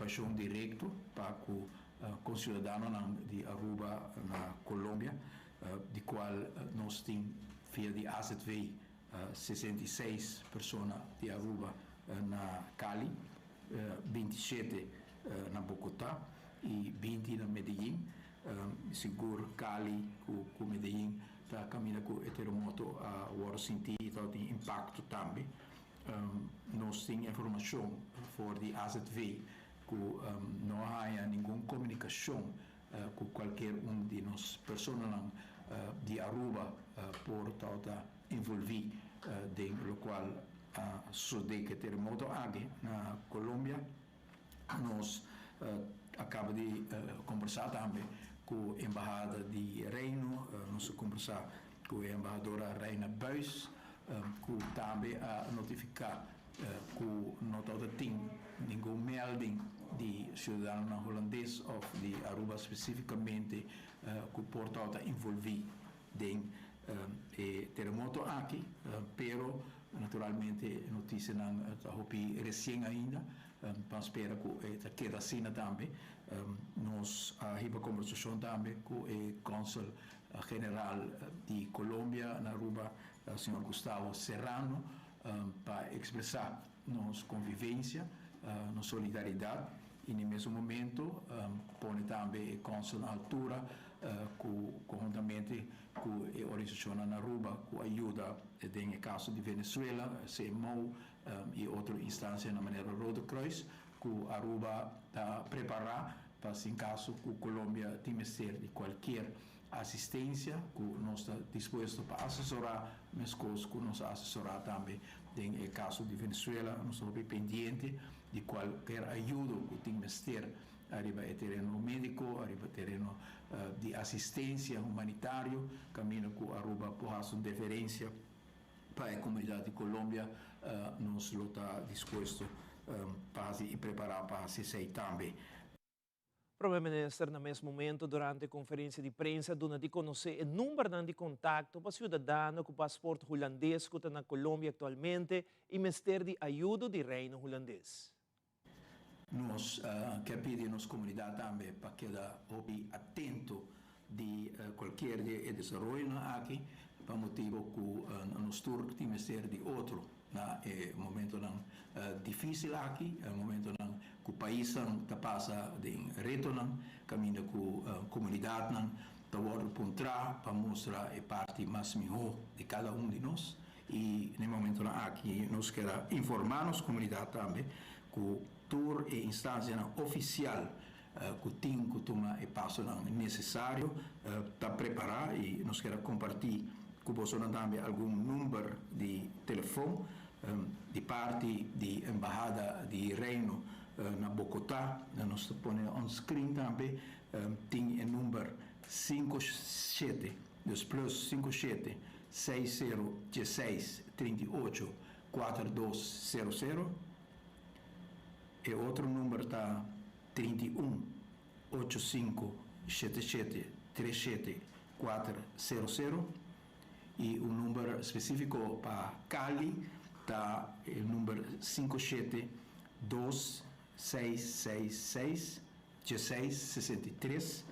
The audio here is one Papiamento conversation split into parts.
preocupacion directo pa cu conciudadanonan di Aruba na Colombia, di cual nos tin via di AZV 66 persona di Aruba na Cali, 27 na Bogota y 20 na Medellin. Sigur Cali cu Medellin ta caminda cu e terremoto a wordo sinti y tin impacto tambe. Nos tin informacion for di AZV cu no haya ningun comunicacion cu cualkier un di nos personanan di Aruba por ta envolvi den locual a sucede cu e terremoto aki na Colombia. Nos a caba di conversa tambe cu Embahada di Reino, nos a conversa cu e embahadora Reina Buis, cu tambe a notifica cu no tin ningun melding di ciudadano hulandes of di Aruba specificamente cu por ta envolvi den e terremoto aki, pero naturalmente noticianan ta hopi recien ainda, pa spera cu ta keda asina tambe. Nos a hiba conversacion tambe cu e consul general di Colombia na Aruba, señor Gustavo Serrano, pa expresa nos convivencia, nos solidaridad y na mesun momento pone tambe e consul na altura cu conhuntamente cu e organisacion na Aruba cu a yuda den caso di Venezuela, CMO y otro instancia na manera Rode Kruis, cu Aruba ta prepara pa si caso cu Colombia tin mester di cualkier asistencia, cu nos ta dispuesto pa asesora, mescos cu nos a asesora tambe den caso di Venezuela. Nos ta pendiente di cualkier ayudo cu tin mester ariba e tereno medico, ariba tereno di asistencia humanitario, caminda cu Aruba por haci un diferencia pa e comunidad di Colombia, nos lo ta dispuesto pa y prepara pa haci tambe. Prome Minister, na mesun momento, durante e conferencia di prensa, duna di conoce e number di contacto pa ciudadano cu pasport hulandes cu ta na Colombia actualmente y mester di ayudo di Reino Hulandes. Nos kier pidi nos comunidad tambe pa keda atento di cualkier di desaroyo aki, pa motibo cu nos tur tin mester di otro na momentonan dificil aki, momentonan cu paisnan ta pasa den retonan, caminda cu comunidadnan ta wordo puntra pa mustra e parti mas miho di cada un di nos. Y na e momentonan aki nos kier informa nos comunidad tambe cu tur e instancianan oficial cu tin cu tuma e pasonan necesario ta prepara y nos kier comparti cu boso tambe algun number di telefon di parti di Embahada di Reino na Bogota. Nos ta pone on screen tambe, tin e number 57, dus plus 57 60 16 38 4200. E otro number ta 31 85 77 37 400 y un number specifico pa Cali ta e number 57 2666 1663.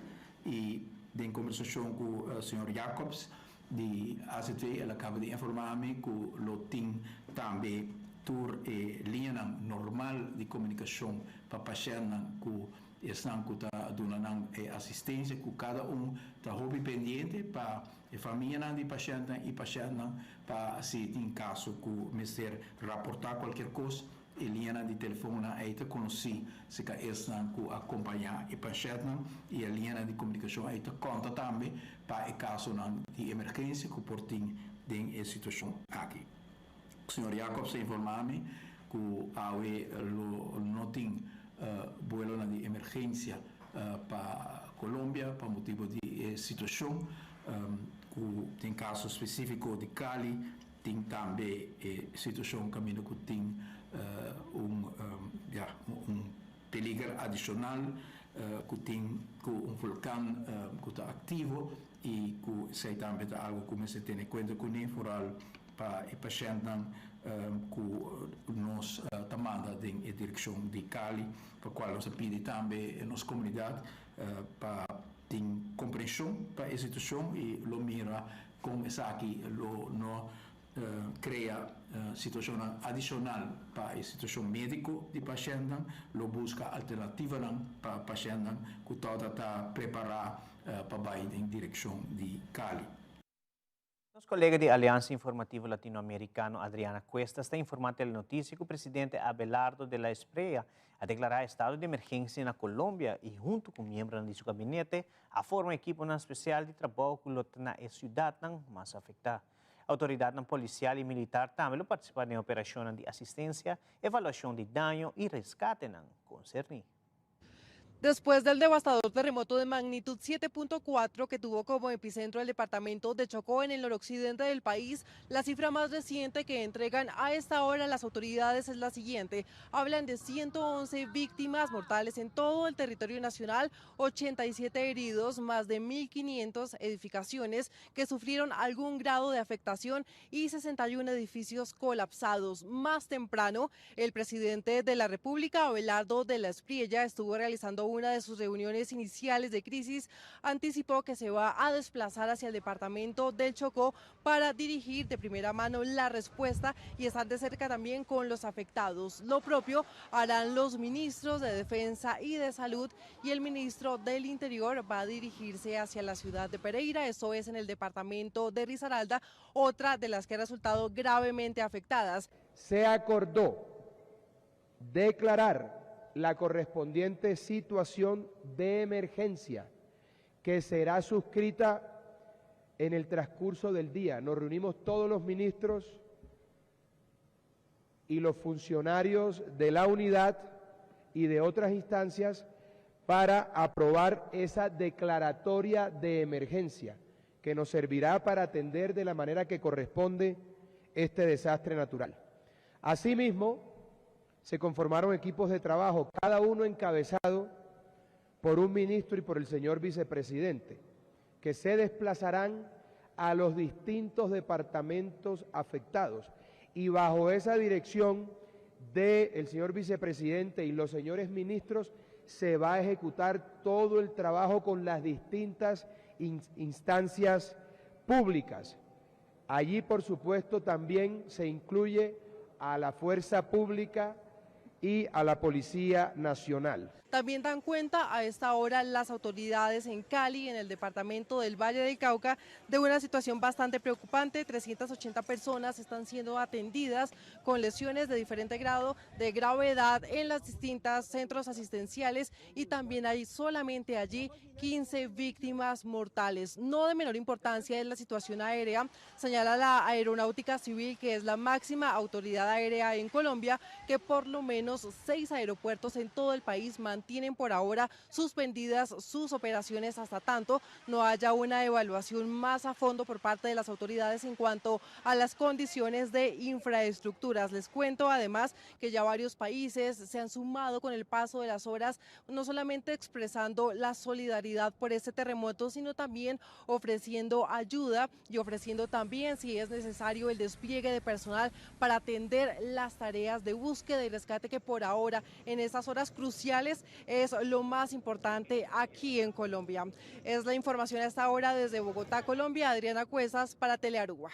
Y den conversacion cu señor Jacobs di AZV, el a caba di informa mi cu lo tin tambe tur e liñanan normal di comunicacion pa pashentnan cu esnan cu ta duna nan e asistencia, cu cada un ta hopi pendiente pa e famianan di pashentnan y pashentnan, pa si tin caso cu mester raporta cualkier cos, e liñanan di telefon ey ta conoci cerca esnan cu acompaña e pashentnan y e liñanan di comunicacion ey ta conta tambe pa e casonan di emergencia cu por tin den e situacion aki. Señor Jacobs a informa mi cu awe lo no tin vuelo di emergencia pa Colombia pa motibo di e situacion cu den caso specifico di Cali tin tambe e situacion caminda cu tin ja, un peliger adicional cu tin cu un volcan cu ta activo y cu esey tambe ta algo cu mester tene cuenta cune, vooral. pa e pashèntnan ku nos ta manda den e direkshon di Cali, pa kual nos a pidi tambe nos komunidat pa tin komprenshon pa e situashon i lo mira kon esaki lo no krea situashonnan adishonal pa e situashon médiko di pashèntnan, lo buska alternativanan pa pashèntnan ku tòg ta prepará pa bai den direkshon di Cali. Nos kolega di Aliansa Informativo Latinoamerikano Adriana Cuestas ta informá Telenotisia ku presidente Abelardo de la Espriella a deklará estado di emergensia na Colombia i huntu ku miembronan di su gabinete a forma ekiponan spesial di trabou ku lo ta na e siudatnan mas afektá. Outoridatnan polisial i militar tambe lo partisipá den operashonnan di asistensia, evaluashon di daño i reskatenan konserní. Después del devastador terremoto de magnitud 7.4 que tuvo como epicentro el departamento de Chocó en el noroccidente del país, la cifra más reciente que entregan a esta hora las autoridades es la siguiente. Hablan de 111 víctimas mortales en todo el territorio nacional, 87 heridos, más de 1.500 edificaciones que sufrieron algún grado de afectación y 61 edificios colapsados. Más temprano, el presidente de la República, Abelardo de la Espriella, estuvo realizando una de sus reuniones iniciales de crisis, anticipó que se va a desplazar hacia el departamento del Chocó para dirigir de primera mano la respuesta y estar de cerca también con los afectados. Lo propio harán los ministros de Defensa y de Salud y el ministro del Interior va a dirigirse hacia la ciudad de Pereira, eso es en el departamento de Risaralda, otra de las que ha resultado gravemente afectadas. Se acordó declarar la correspondiente situación de emergencia que será suscrita en el transcurso del día. Nos reunimos todos los ministros y los funcionarios de la unidad y de otras instancias para aprobar esa declaratoria de emergencia que nos servirá para atender de la manera que corresponde este desastre natural. Asimismo, se conformaron equipos de trabajo, cada uno encabezado por un ministro y por el señor vicepresidente, que se desplazarán a los distintos departamentos afectados y bajo esa dirección del señor vicepresidente y los señores ministros se va a ejecutar todo el trabajo con las distintas instancias públicas. Allí, por supuesto, también se incluye a la fuerza pública y a la Policía Nacional. También dan cuenta a esta hora las autoridades en Cali, en el departamento del Valle del Cauca, de una situación bastante preocupante. 380 personas están siendo atendidas con lesiones de diferente grado de gravedad en las distintas centros asistenciales y también hay solamente allí 15 víctimas mortales. No de menor importancia es la situación aérea, señala la Aeronáutica Civil, que es la máxima autoridad aérea en Colombia, que por lo menos 6 aeropuertos en todo el país mantienen por ahora suspendidas sus operaciones hasta tanto no haya una evaluación más a fondo por parte de las autoridades en cuanto a las condiciones de infraestructuras. Les cuento además que ya varios países se han sumado con el paso de las horas, no solamente expresando la solidaridad por este terremoto, sino también ofreciendo ayuda y ofreciendo también, si es necesario, el despliegue de personal para atender las tareas de búsqueda y rescate que por ahora, en estas horas cruciales, es lo más importante aquí en Colombia. Es la información a esta hora desde Bogotá, Colombia. Adriana Cuesas para Telearuba.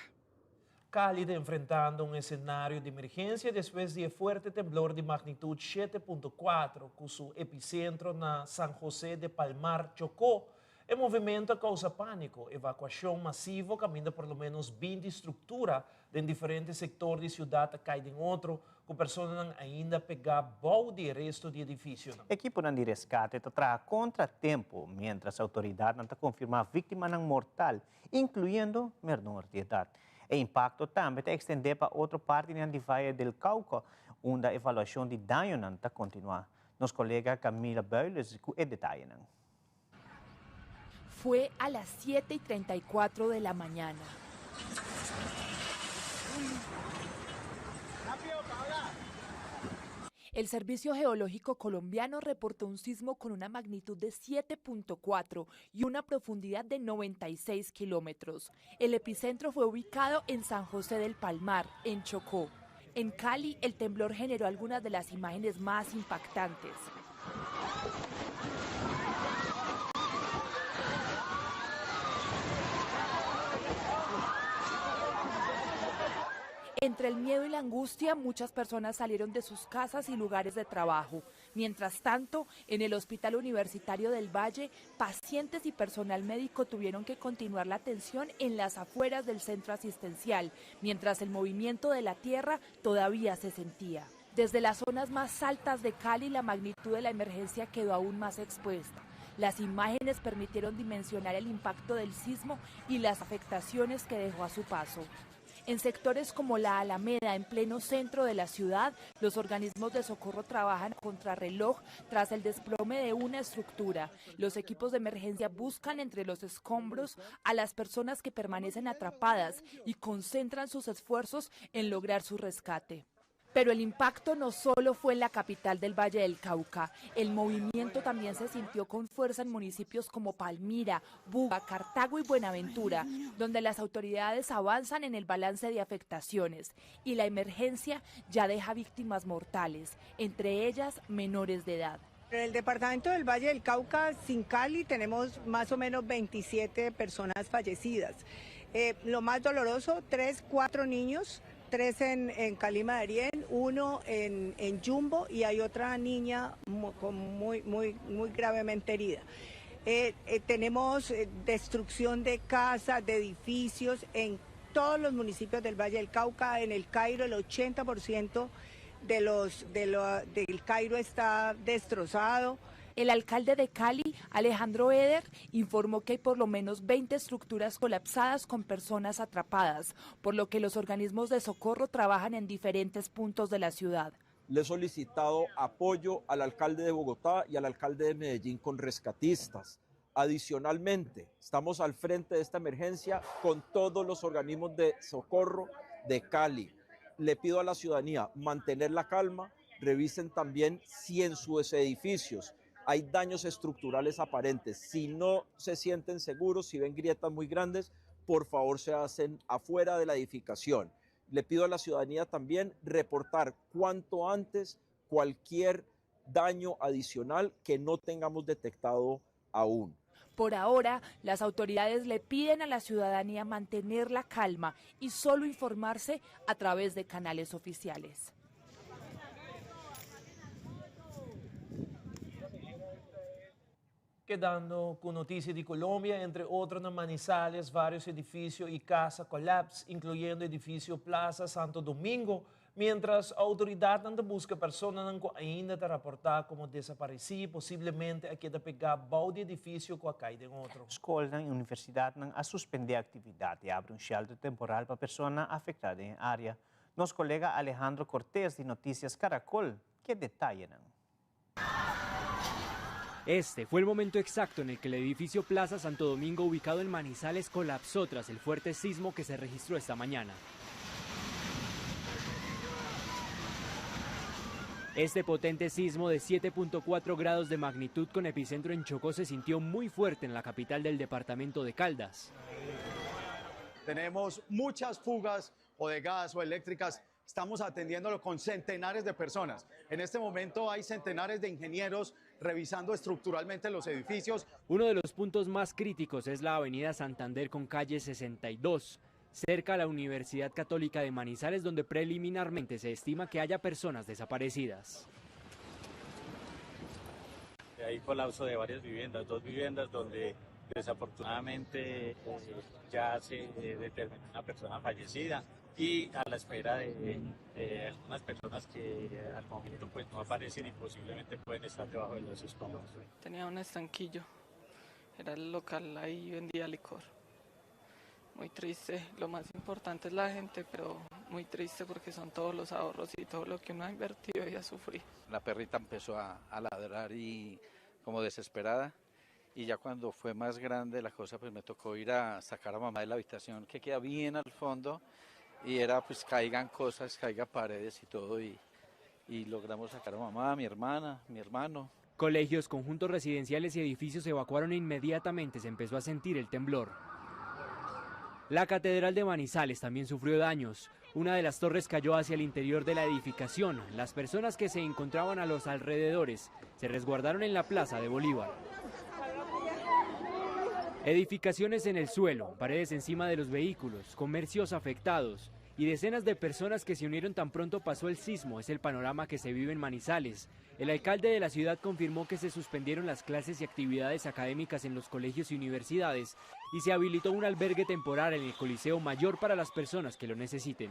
Cali ta enfrentando un escenario di emergencia despues di fuerte temblor di magnitud 7.4 cu su epicentro na San José de Palmar, Chocó. E movimento a causa panico, evacuacion masivo, caminda por lo menos 20 estructura den diferente sector di ciudad a cay den otro, cu personanan ainda pega bou di resto di edificio. Ekiponan di rescate ta traha contra tempo, mientras autoridadnan ta confirma victimanan mortal, incluyendo menor di edad. E impacto tambe ta extende pa otro partinan di Valle del Cauca, unda evaluacion di dañonan ta continua. Nos colega Camila Beules cu e detayenan. Fue a las 7:34 de la mañana. El Servicio Geológico Colombiano reportó un sismo con una magnitud de 7.4 y una profundidad de 96 kilómetros. El epicentro fue ubicado en San José del Palmar, en Chocó. En Cali, el temblor generó algunas de las imágenes más impactantes. Entre el miedo y la angustia, muchas personas salieron de sus casas y lugares de trabajo. Mientras tanto, en el Hospital Universitario del Valle, pacientes y personal médico tuvieron que continuar la atención en las afueras del centro asistencial, mientras el movimiento de la tierra todavía se sentía. Desde las zonas más altas de Cali, la magnitud de la emergencia quedó aún más expuesta. Las imágenes permitieron dimensionar el impacto del sismo y las afectaciones que dejó a su paso. En sectores como la Alameda, en pleno centro de la ciudad, los organismos de socorro trabajan contrarreloj tras el desplome de una estructura. Los equipos de emergencia buscan entre los escombros a las personas que permanecen atrapadas y concentran sus esfuerzos en lograr su rescate. Pero el impacto no solo fue en la capital del Valle del Cauca, el movimiento también se sintió con fuerza en municipios como Palmira, Buga, Cartago y Buenaventura, donde las autoridades avanzan en el balance de afectaciones y la emergencia ya deja víctimas mortales, entre ellas menores de edad. En el departamento del Valle del Cauca, sin Cali, tenemos más o menos 27 personas fallecidas. Lo más doloroso, 3, 4 niños, 3 en Calima Darién, 1 en Yumbo y hay otra niña muy, muy, muy gravemente herida. Tenemos destrucción de casas, de edificios en todos los municipios del Valle del Cauca. En el Cairo el 80% del Cairo está destrozado. El alcalde de Cali, Alejandro Eder, informó que hay por lo menos 20 estructuras colapsadas con personas atrapadas, por lo que los organismos de socorro trabajan en diferentes puntos de la ciudad. Le he solicitado apoyo al alcalde de Bogotá y al alcalde de Medellín con rescatistas. Adicionalmente, estamos al frente de esta emergencia con todos los organismos de socorro de Cali. Le pido a la ciudadanía mantener la calma, revisen también si en sus edificios hay daños estructurales aparentes. Si no se sienten seguros, si ven grietas muy grandes, por favor se hacen afuera de la edificación. Le pido a la ciudadanía también reportar cuanto antes cualquier daño adicional que no tengamos detectado aún. Por ahora, las autoridades le piden a la ciudadanía mantener la calma y solo informarse a través de canales oficiales. Kedando ku notisia di Colombia, entre otro na Manizales, varios edifisio i kas a kòlaps, inkluyendo edifisio Plaza Santo Domingo, mientras outoridatnan ta buska personanan ku ainda ta raportá komo desaparesí, posiblemente a keda pegá bou di edifisio ku a kai den otro. Skolnan i universidatnan a suspendé aktividat i abri un shelter temporal pa personanan afektá den e área. Nos kolega Alejandro Cortés di Noticias Caracol ke detayenan. Este fue el momento exacto en el que el edificio Plaza Santo Domingo, ubicado en Manizales, colapsó tras el fuerte sismo que se registró esta mañana. Este potente sismo de 7.4 grados de magnitud con epicentro en Chocó se sintió muy fuerte en la capital del departamento de Caldas. Tenemos muchas fugas o de gas o eléctricas. Estamos atendiéndolo con centenares de personas. En este momento hay centenares de ingenieros revisando estructuralmente los edificios. Uno de los puntos más críticos es la avenida Santander con calle 62, cerca a la Universidad Católica de Manizales, donde preliminarmente se estima que haya personas desaparecidas. Hay colapso de varias viviendas, 2 viviendas donde desafortunadamente ya se determinó una persona fallecida y a la espera de algunas personas que al momento no aparecen y posiblemente pueden estar debajo de los escombros. Tenía un estanquillo, era el local, ahí vendía licor. Muy triste, lo más importante es la gente, pero muy triste porque son todos los ahorros y todo lo que uno ha invertido y ha sufrido. La perrita empezó a ladrar y como desesperada, y ya cuando fue más grande la cosa, me tocó ir a sacar a mamá de la habitación que queda bien al fondo, y era caigan cosas, caigan paredes y todo, Y logramos sacar a mamá, mi hermana, mi hermano. Colegios, conjuntos residenciales y edificios se evacuaron inmediatamente se empezó a sentir el temblor. La Catedral de Manizales también sufrió daños. Una de las torres cayó hacia el interior de la edificación. Las personas que se encontraban a los alrededores se resguardaron en la Plaza de Bolívar. Edificaciones en el suelo, paredes encima de los vehículos, comercios afectados y decenas de personas que se unieron tan pronto pasó el sismo. Es el panorama que se vive en Manizales. El alcalde de la ciudad confirmó que se suspendieron las clases y actividades académicas en los colegios y universidades y se habilitó un albergue temporal en el Coliseo Mayor para las personas que lo necesiten.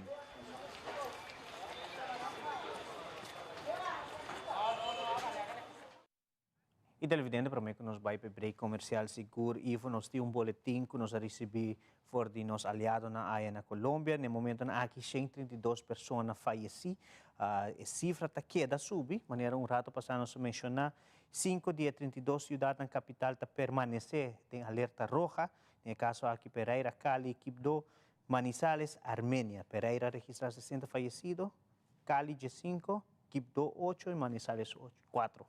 Y televidente, prome cu nos bay p'e break comercial sigur Ivo nos tin un boletin cu nos a ricibi for di nos aliadonan aya na Colombia. Na e momentonan aki 132 persona fayeci. E cifra ta keda subi, manera un rato pasa nos a menciona. Cinco di e 32 ciudadnan capital ta permanece den alerta roja. Den e caso aki Pereira, Cali, Quibdó, Manizales, Armenia. Pereira a registra 60 fayecido, Cali 15, Quibdó 8 y Manizales 4.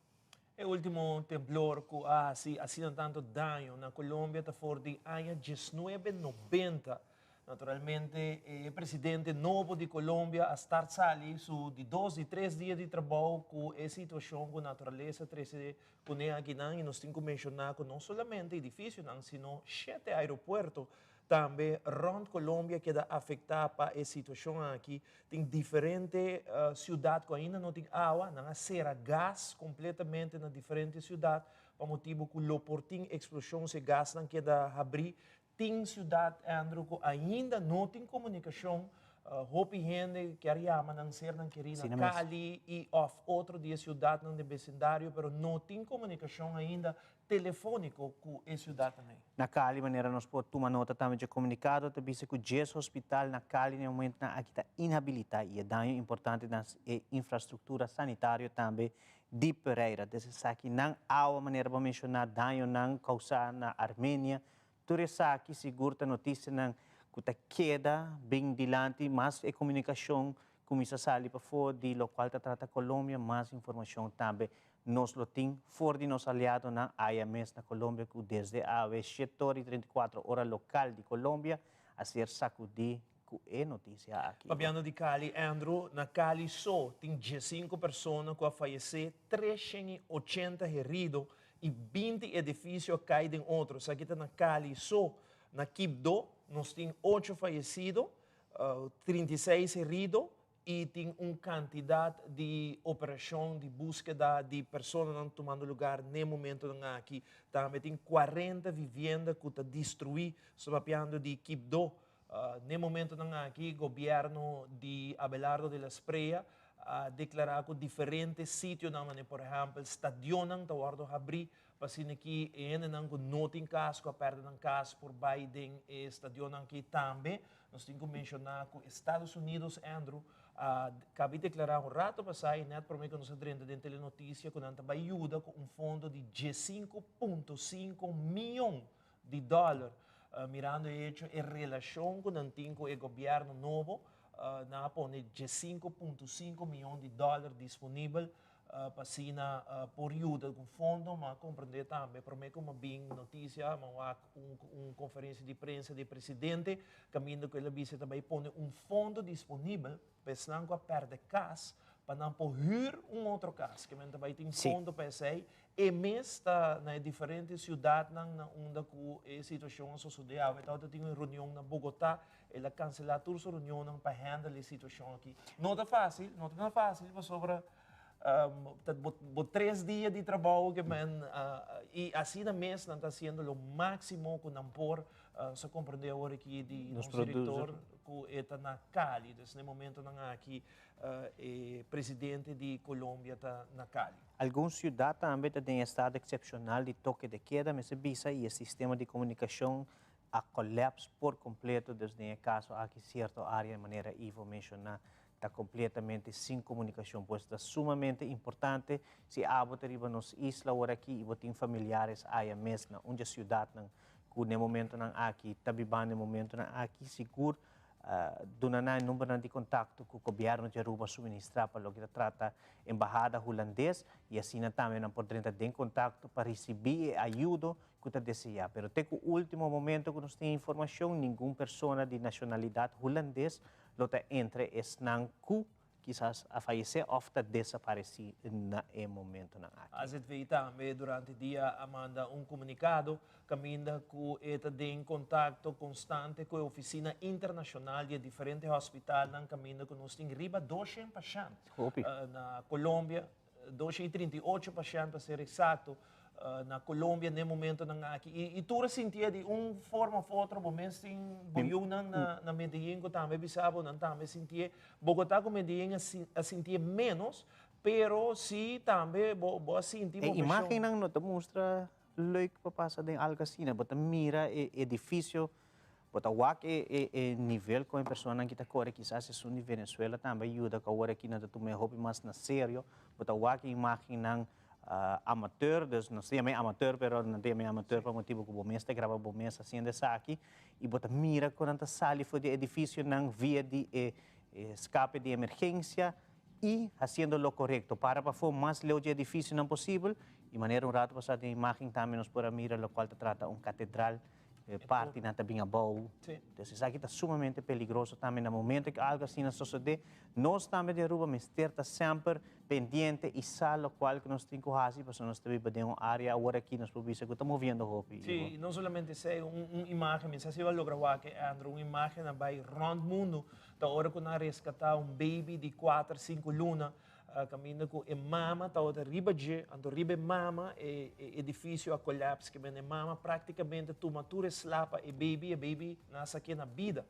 E ultimo temblor cu a haci asina tanto daño na Colombia ta for di aña diesnuebe nobenta. Naturalmente e presidente nobo di Colombia a start sali su di dos di tres dia di trabou cu e situacion cu naturalesa trece cune akinan y nos tin cu menciona cu no solamente edificionan sino shete aeropuerto Tambe rond Colombia keda afecta pa e situacion aki. Tin diferente ciudad cu ainda no tin awa. Nan a cera gas completamente na diferente ciudad pa motibo cu lo por tin explosion si e gasnan keda habri. Tin ciudad, Andrew, cu ainda no tin comunicacion. Hopi hende kier yama nan sernan keri na Cali y of otro di e ciudadnan den becindario, pero no tin comunicacion ainda telefóniko ku e siudatnan ei. Na Cali, manera nos por tuma nota tambe dje komunikado, ta bisa ku djes hospital na Cali na e momentunan aki ta inhabilitá i e daño importante na e infrastruktura sanitario tambe di Pereira. Des esaki nan awa, manera bo a menshoná, dañonan kousá na Armenia, tur esaki sigur ta notisianan ku ta keda bin dilanti mas e komunikashon kuminsá sali pafó di lokual ta trata Colombia, mas informashon tambe Nos lo tin for di nos aliadonan aya mes na Colombia cu desde awe shete ora y 34 ora local di Colombia a ser sacudi cu e noticia aki. Papiando di Cali, Andrew, na Cali so tin diesinco persona cu a fayece, 380 herido y 20 edificio a cay den otro. Esaki ta na Cali so. Na Quibdó nos tin ocho fayecido, 36 herido y tin un cantidad di operacion di busqueda di personanan tumando lugar n'e momentonan aki. Tambe tin 40 vivienda cu ta destrui, sto papiando di Quibdó. N'e momentonan aki gobierno di Abelardo de la Espriella a declara cu diferente sitionan, manera por ehempel stadionnan ta wordo habri pa asina ki e hendenan cu no tin cas, cu a perde nan cas por bay den e stadionnan aki tambe. Nos tin cu menciona cu Estados Unidos, Andrew, a cabi declara un rato pasa y net prome cu nos a drenta den telenoticia cu nan ta bay yuda cu un fondo di 15.5 miyon di dollar. Mirando e hecho e relacion cu nan tin cu e gobierno nobo, nan a pone 15.5 miyon di dollar disponibel pa asina por yuda ku fondo, ma komprendé tambe promé ku mi bin notisia, mi a wak un konferensia di prensa di e presidente kaminda ku el a bisa ta bai pone un fondo disponibel pa esnan ku a pèrdè kas pa nan por hür un otro kas, ke men ta bai tin fondo pa esei. E mes ta na e diferente siudatnan na unda ku e situashon a sosodé. Awe tabata tin un reunion na Bogotá, el a kanselá tur su reunionnan pa handle e situashon aki. No ta fásil, no ta fásil pasobra ta bo tres dia di trabou ke men i asina mes nan ta hasiendo lo máksimo ku nan por. Nos a komprendé awor aki di nos direktor ku e ta na Cali, dus na e momentonan aki e presidente di Colombia ta na Cali. Algun siudat tambe ta den estado eksepshonal di toke de keda, mester bisa, i e sistema di komunikashon a kòlèps por kompleto, dus den e kaso aki sierto área manera Ivo menshoná ta kompletamente sin komunikashon. Pues ta sumamente importante si abo ta riba nos isla ora aki i bo tin familiares aya mes na un dje siudatnan ku na e momentonan aki ta bibando e momentonan aki, sigur. Duna nan e numbernan di contacto cu Gobierno di Aruba a suministra pa loke ta trata Embahada Hulandes y asina tambe nan por drenta den contacto pa ricibi e ayudo cu ta desea. Pero te cu ultimo momento cu nos tin informacion ningun persona di nacionalidad Hulandes lo ta entre esnan cu kisas a fayesé òf ta desaparesí na e momentonan aki. AZV tambe durante dia a manda un komunikado kaminda ku e ta den kontakto konstante ku e ofisina internashonal di e diferente hospitalnan kaminda ku nos tin riba doshen pashènt na Colombia, 238 pashènt pa ser eksakto, na Colombia n'e momentonan aki. I, i tur a sintié di un forma of otro, bo mes tin bo yunan na, na Medellin ku tambe bisa bo, nan tambe sintié. Bogotá ku Medellin a, a sintié ménos, pero sí tambe bo, bo a sinti E moveshon. imágennan no ta mustra leuk pa pasa den algu asina. Bo ta mira e edifisio, bo ta wak e, e, e nivel ku e personanan ki ta kore, kisas esun di Venezuela tambe a yuda ku awor aki nan ta tuma e hopi mas na serio. Bo ta wak e imágennan amateur, dus nos ta yama e amateur pero nan ta yama e amateur pa motibu ku bo mes ta graba bo mes hasiendo esaki i bo ta mira ku nan ta sali for di e edifisionan via di e eskape di emergensia i hasiendo lo korekto, para pafó mas leu di e edifisionan posibel i manera un ratu pasá den imágen tambe nos por a mira lokual ta trata un katedral E partinan ta bin abou. Entonces esaki ta sumamente peligroso tambe na momento ku algo asina sosodé. Nos tambe di Aruba mester ta semper pendiente i sa lokual ku nos tin ku hasi pasobra nos ta biba den un área awor aki nos por bisa ku ta moviendo hopi. Sí, i no solamente esei, un un imágen, mi sa si bo a logra wak e Andrew, un imágen a bai rònt mundu ta ora ku nan a reskatá un baby di kuater, sinku luna Caminda cu e mama tabata riba dje, anto riba e mama e edificio a collapse, ke men e mama practicamente tuma tur e sla pa e baby, e baby nace aki na bida.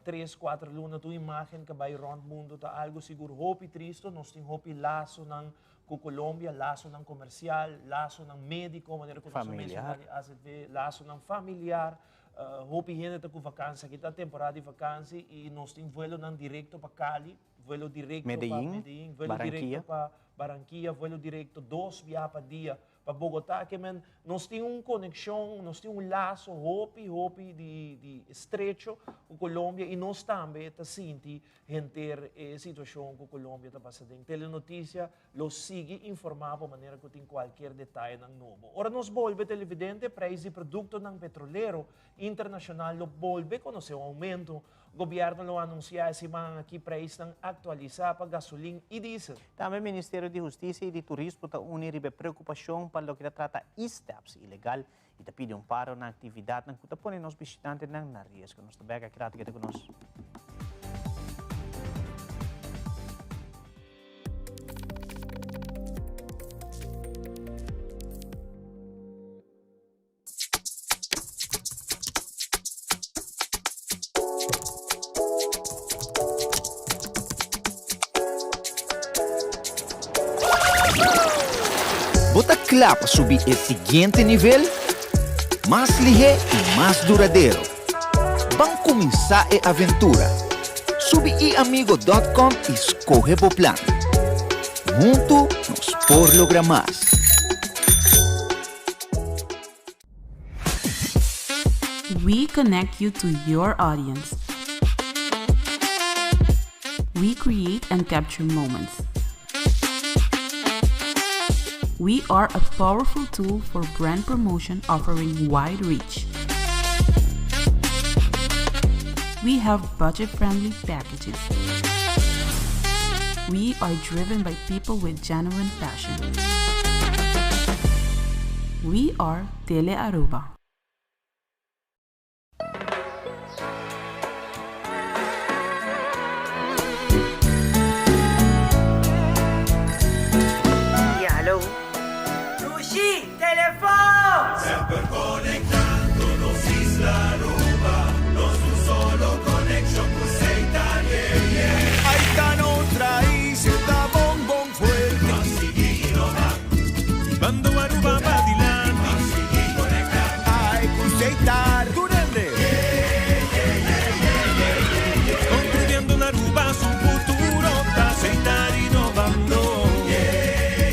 Tres, cuater luna, tur imagen ke bay rond mundo ta algo sigur hopi tristo, nos tin hopi lasonan cu Colombia, lasonan comercial, lasonan medico, manera cu nos a menciona di AZV, lasonan familiar. Hopi hende ta cu vakantie, aki ta temporada di vakantie y nos tin vuelonan directo pa Cali, vuelo directo pa Medellín, vuelo directo pa Barranquilla, vuelo directo dos biaha pa dia pa Bogotá. Ke men nos tin un konekshon, nos tin un laso hopi, hopi di, di estrecho ku Colombia i nos tambe ta sinti henter e situashon ku Colombia ta pasa den. Telenoticia lo sigui informá bo manera ku tin kualkier detayenan nobo. Ora nos bolbe televidente, preis di produktonan petrolero internashonal lo bolbe konosé un oumento. Gobierno lo anuncia e siman aki prijsnan actualisa pa gasolin y diesel. Tambe Ministerio di Husticia y di Turismo ta uni riba e preocupacion pa loke ta trata e-steps ilegal y ta pidi un paro na actividadnan cu ta pone nos bishitantenan na riesgo. Nos ta bek aki rato keda cu nos. Bo ta kla pa subi e siguiente nivel? Mas lihé i mas duradero. Ban kuminsá e aventura! Subi iamigo dòt kòm i skohe bo plan. Huntu nos por logra mas! We connect you to your audience. We create and capture moments. We are a powerful tool for brand promotion offering wide reach. We have budget friendly packages. We are driven by people with genuine passion. We are Tele Aruba. Ja, hallo. Dushi, telefon! Semper conectando nos isla Aruba, nos un solo conexion cu Seitan, yeah, yeah. Ay ta no traise ta bon bon fuerte. Pa sigui innova. Bando Aruba pa dilanti. Pa sigui conecta. Ay cu Seitar. Tur hende. Yeah, yeah, yeah, yeah, yeah, yeah, yeah. Construyendo un Aruba su futuro ta Seitar innovando. Yeah,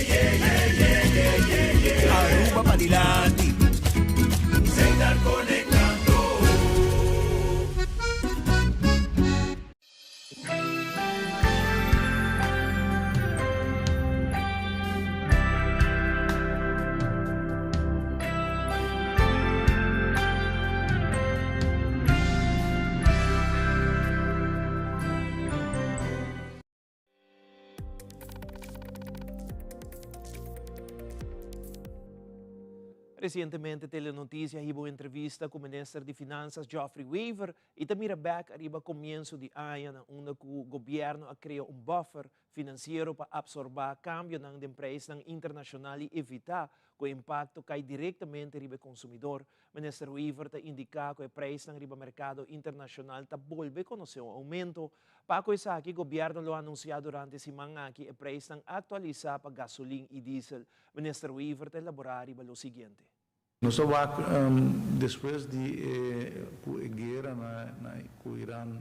yeah, yeah, yeah, yeah, yeah, yeah. Aruba pa dilanti. Recientemente Telenoticia hiba un entrevista cu Minister di Finanzas Geoffrey Wever y ta mira bek ariba comienzo di aña na unda cu Gobierno a crea un buffer financiero pa absorba cambionan den prijsnan internacional y evita cu e impacto cay directamente riba e consumidor. Minister Wever ta indica cu e prijsnan riba mercado internacional ta bolbe conoce un aumento. Pa cu esaki, Gobierno lo anuncia durante e siman aki e prijsnan actualisa pa gasolin y diesel. Minister Wever ta elabora riba lo siguiente. Nos a wak despues di e ku e guera na ku Iran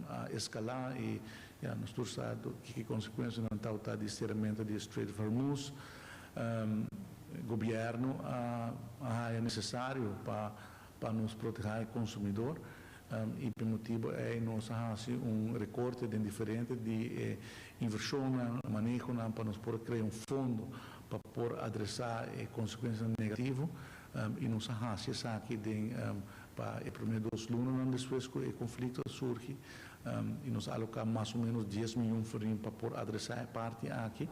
a eskalá i ya nos tur sa kiko e konsekuensianan tabata di seramentu di e Strait of Hormuz. Gobièrnu a haya nesesario pa pa nos protehá e konsumidor i pa e motibu ei nos a hasi un rekorte den diferente di e invershonnan, manehonan pa nos por a krea un fondo pa por adresá e konsekuensianan negativo i nos a hasi esaki den pa e promé dos lunanan despues ku e konflikto a surgi i nos a aloká mas o ménos dies miyon florin pa por adresá e parti aki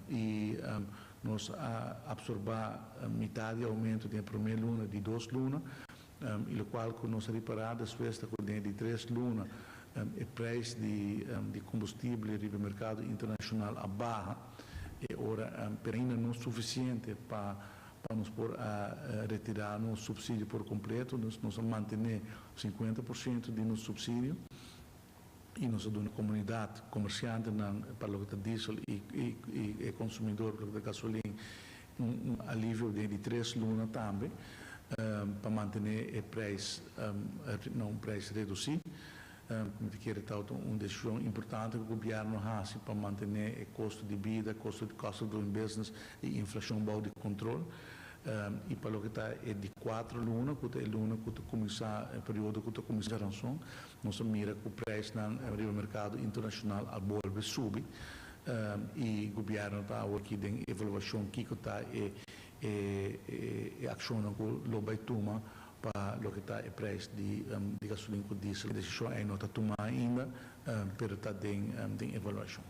i nos a apsorbá mitad di oumento den e promé luna di dos luna i lokual ku nos a ripará despues ta ku den e di tres luna e preis di di kombustible riba e merkado internashonal a baha e ora pero ainda no sufisiente pa pa nos por a retirá nos supsidio por kompleto. Dus nos a mantené 50% di nos supsidio i nos a duna komunidat, komersiantenan pa loke ta diesel i i e konsumidor pa loke ta gasolin un un alivio den di tres luna tambe pa mantené e preis na un preis redusí. Mi ta kere ta un desishon importante ku gobièrnu a hasi pa mantené e kosto di bida, kosto di cost of doing business i inflashon bou di kontrol. I pa loke ta e di kuater luna, ku ta e luna ku ta kuminsá, e periodo ku ta kuminsá ranson, nos a mira ku preisnan riba merkado internashonal a bolbe subi i gobièrnu ta awor aki den evaluashon kiko ta e e akshonnan ku lo bai tuma pa loke ta e prijs di gasolin ku diesel. E desishon ei no ta tumá ainda, pero ta den den evaluashon.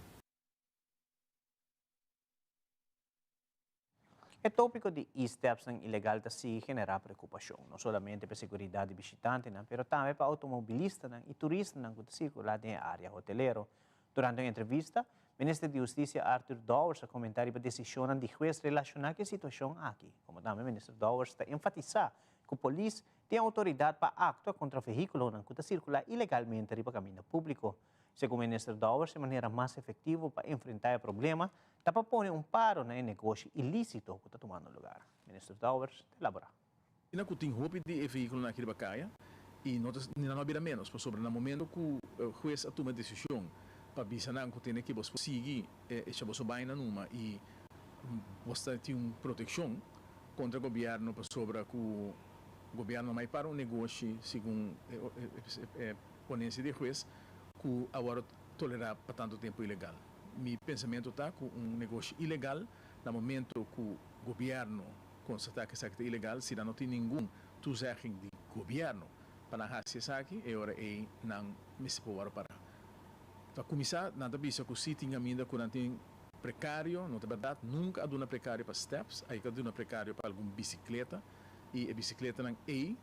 E tópiko di e-stepsnan ilegal ta sigui generá preokupashon, no solamente pa e seguridat di bishitantenan, pero tambe pa outomobilistanan i turistanan ku ta sirkulá den e área hotelero. Durante un entrevista, Minister di Hustisia Arthur Dowers a komentá riba desishonnan di hues relashoná ku e situashon aki. Komo tambe Minister Dowers ta enfatisá ku polis tin outoridat pa aktua kontra vehíkulonan ku ta sirkulá ilegalmente riba kaminda públiko. Segun Minister Dowers e manera mas efektivo pa enfrentá e problema ta pa pone un paro na e negoshi ilísito ku ta tumando lugar. Minister Dowers ta elaborá. Asina ku tin hopi di e vehíkulonan aki riba kaya i no ta nan no a bira ménos pasobra na momento ku hues a tuma e desishon pa bisa nan ku tene ke bos por sigui echa boso baina numa i bos ta tin un protekshon kontra gobièrnu pasobra ku gobièrnu no mai para un negoshi segun e ponensia di e hues ku a wòrdu tolerá pa tantu tempu ilegal. Mi pensamentu ta ku un negoshi ilegal na momento ku gobièrnu Constata cu esaki ta ilegal, si nan no tin ningun toezegging di gobierno pa nan haci esaki, e ora ey nan mester por worde para. Pa cuminsa, nan ta bisa cu si tin caminda cu nan tin precario, no ta berdad, nunca a duna precario pa steps, a yega duna precario pa algun bicicleta, y e bicicletanan ey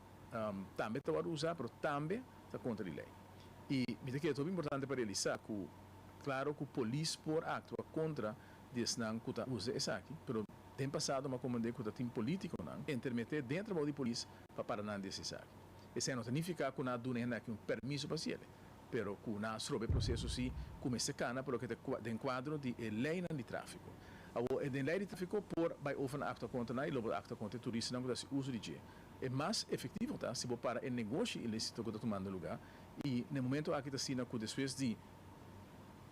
tambe ta worde usa, pero tambe ta contra di ley. Y mi ta kere ta hopi importante pa realisa cu, claro cu polis por actua contra di esnan cu ta usa esaki, pero Den pasado m'a komprendé ku ta tin polítikonan entermeté den trabou di polis pa para nan di hasi esaki. Esei no ta nifiká ku nan a duna e hende aki un permiso pa hasiel, pero ku nan a stroba e proseso si ku mester kana pa loke ta den kuadro di e leinan di tráfiko. Awor, e den lei di tráfiko por bai over na aktua kontra nan i lo por aktua kontra e turistanan ku ta hasi uso di dje. E mas efektivo ta si bo para e negoshi ilísito ku ta tumando lugá i na e momento aki ta asina ku despues di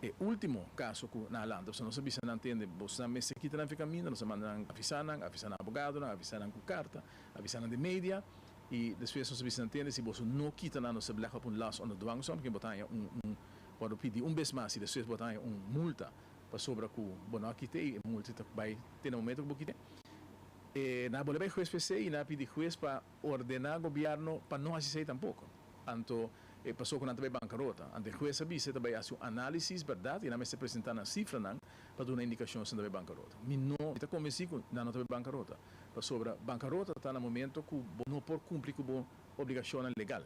E ultimo caso cu nan a lanta, pasobra nos a bisa nan tende, bosnan mester kita nan fi caminda, nos a manda nan avisa nan, avisa nan abogadonan, avisa nan cu carta, avisa nan den media, y despues nos a bisa nan tende, si boso no kita nan, nos ta beleg op un last onder dwangsom, ken bo ta haña un, un, worde pidi un bes mas y despues bo ta haña un multa pasobra cu bo no a kita y e multa ta bay te na momento cu bo kita. E nan a bolbe bay hues p'esey y nan a pidi hues pa ordena gobierno pa no haci esey tampoco. Anto e paso ku nan ta bai bankarota. Anto e hues a bisa e ta bai hasi un análisis bèrdat i nan mester presentá nan sifranan pa duna indikashon si nan ta bai bankarota. Mi no mi ta konvensí ku nan no ta bai bankarota. Pasobra bankarota ta na momento ku bo no por kumpli ku bo obligashonnan legal.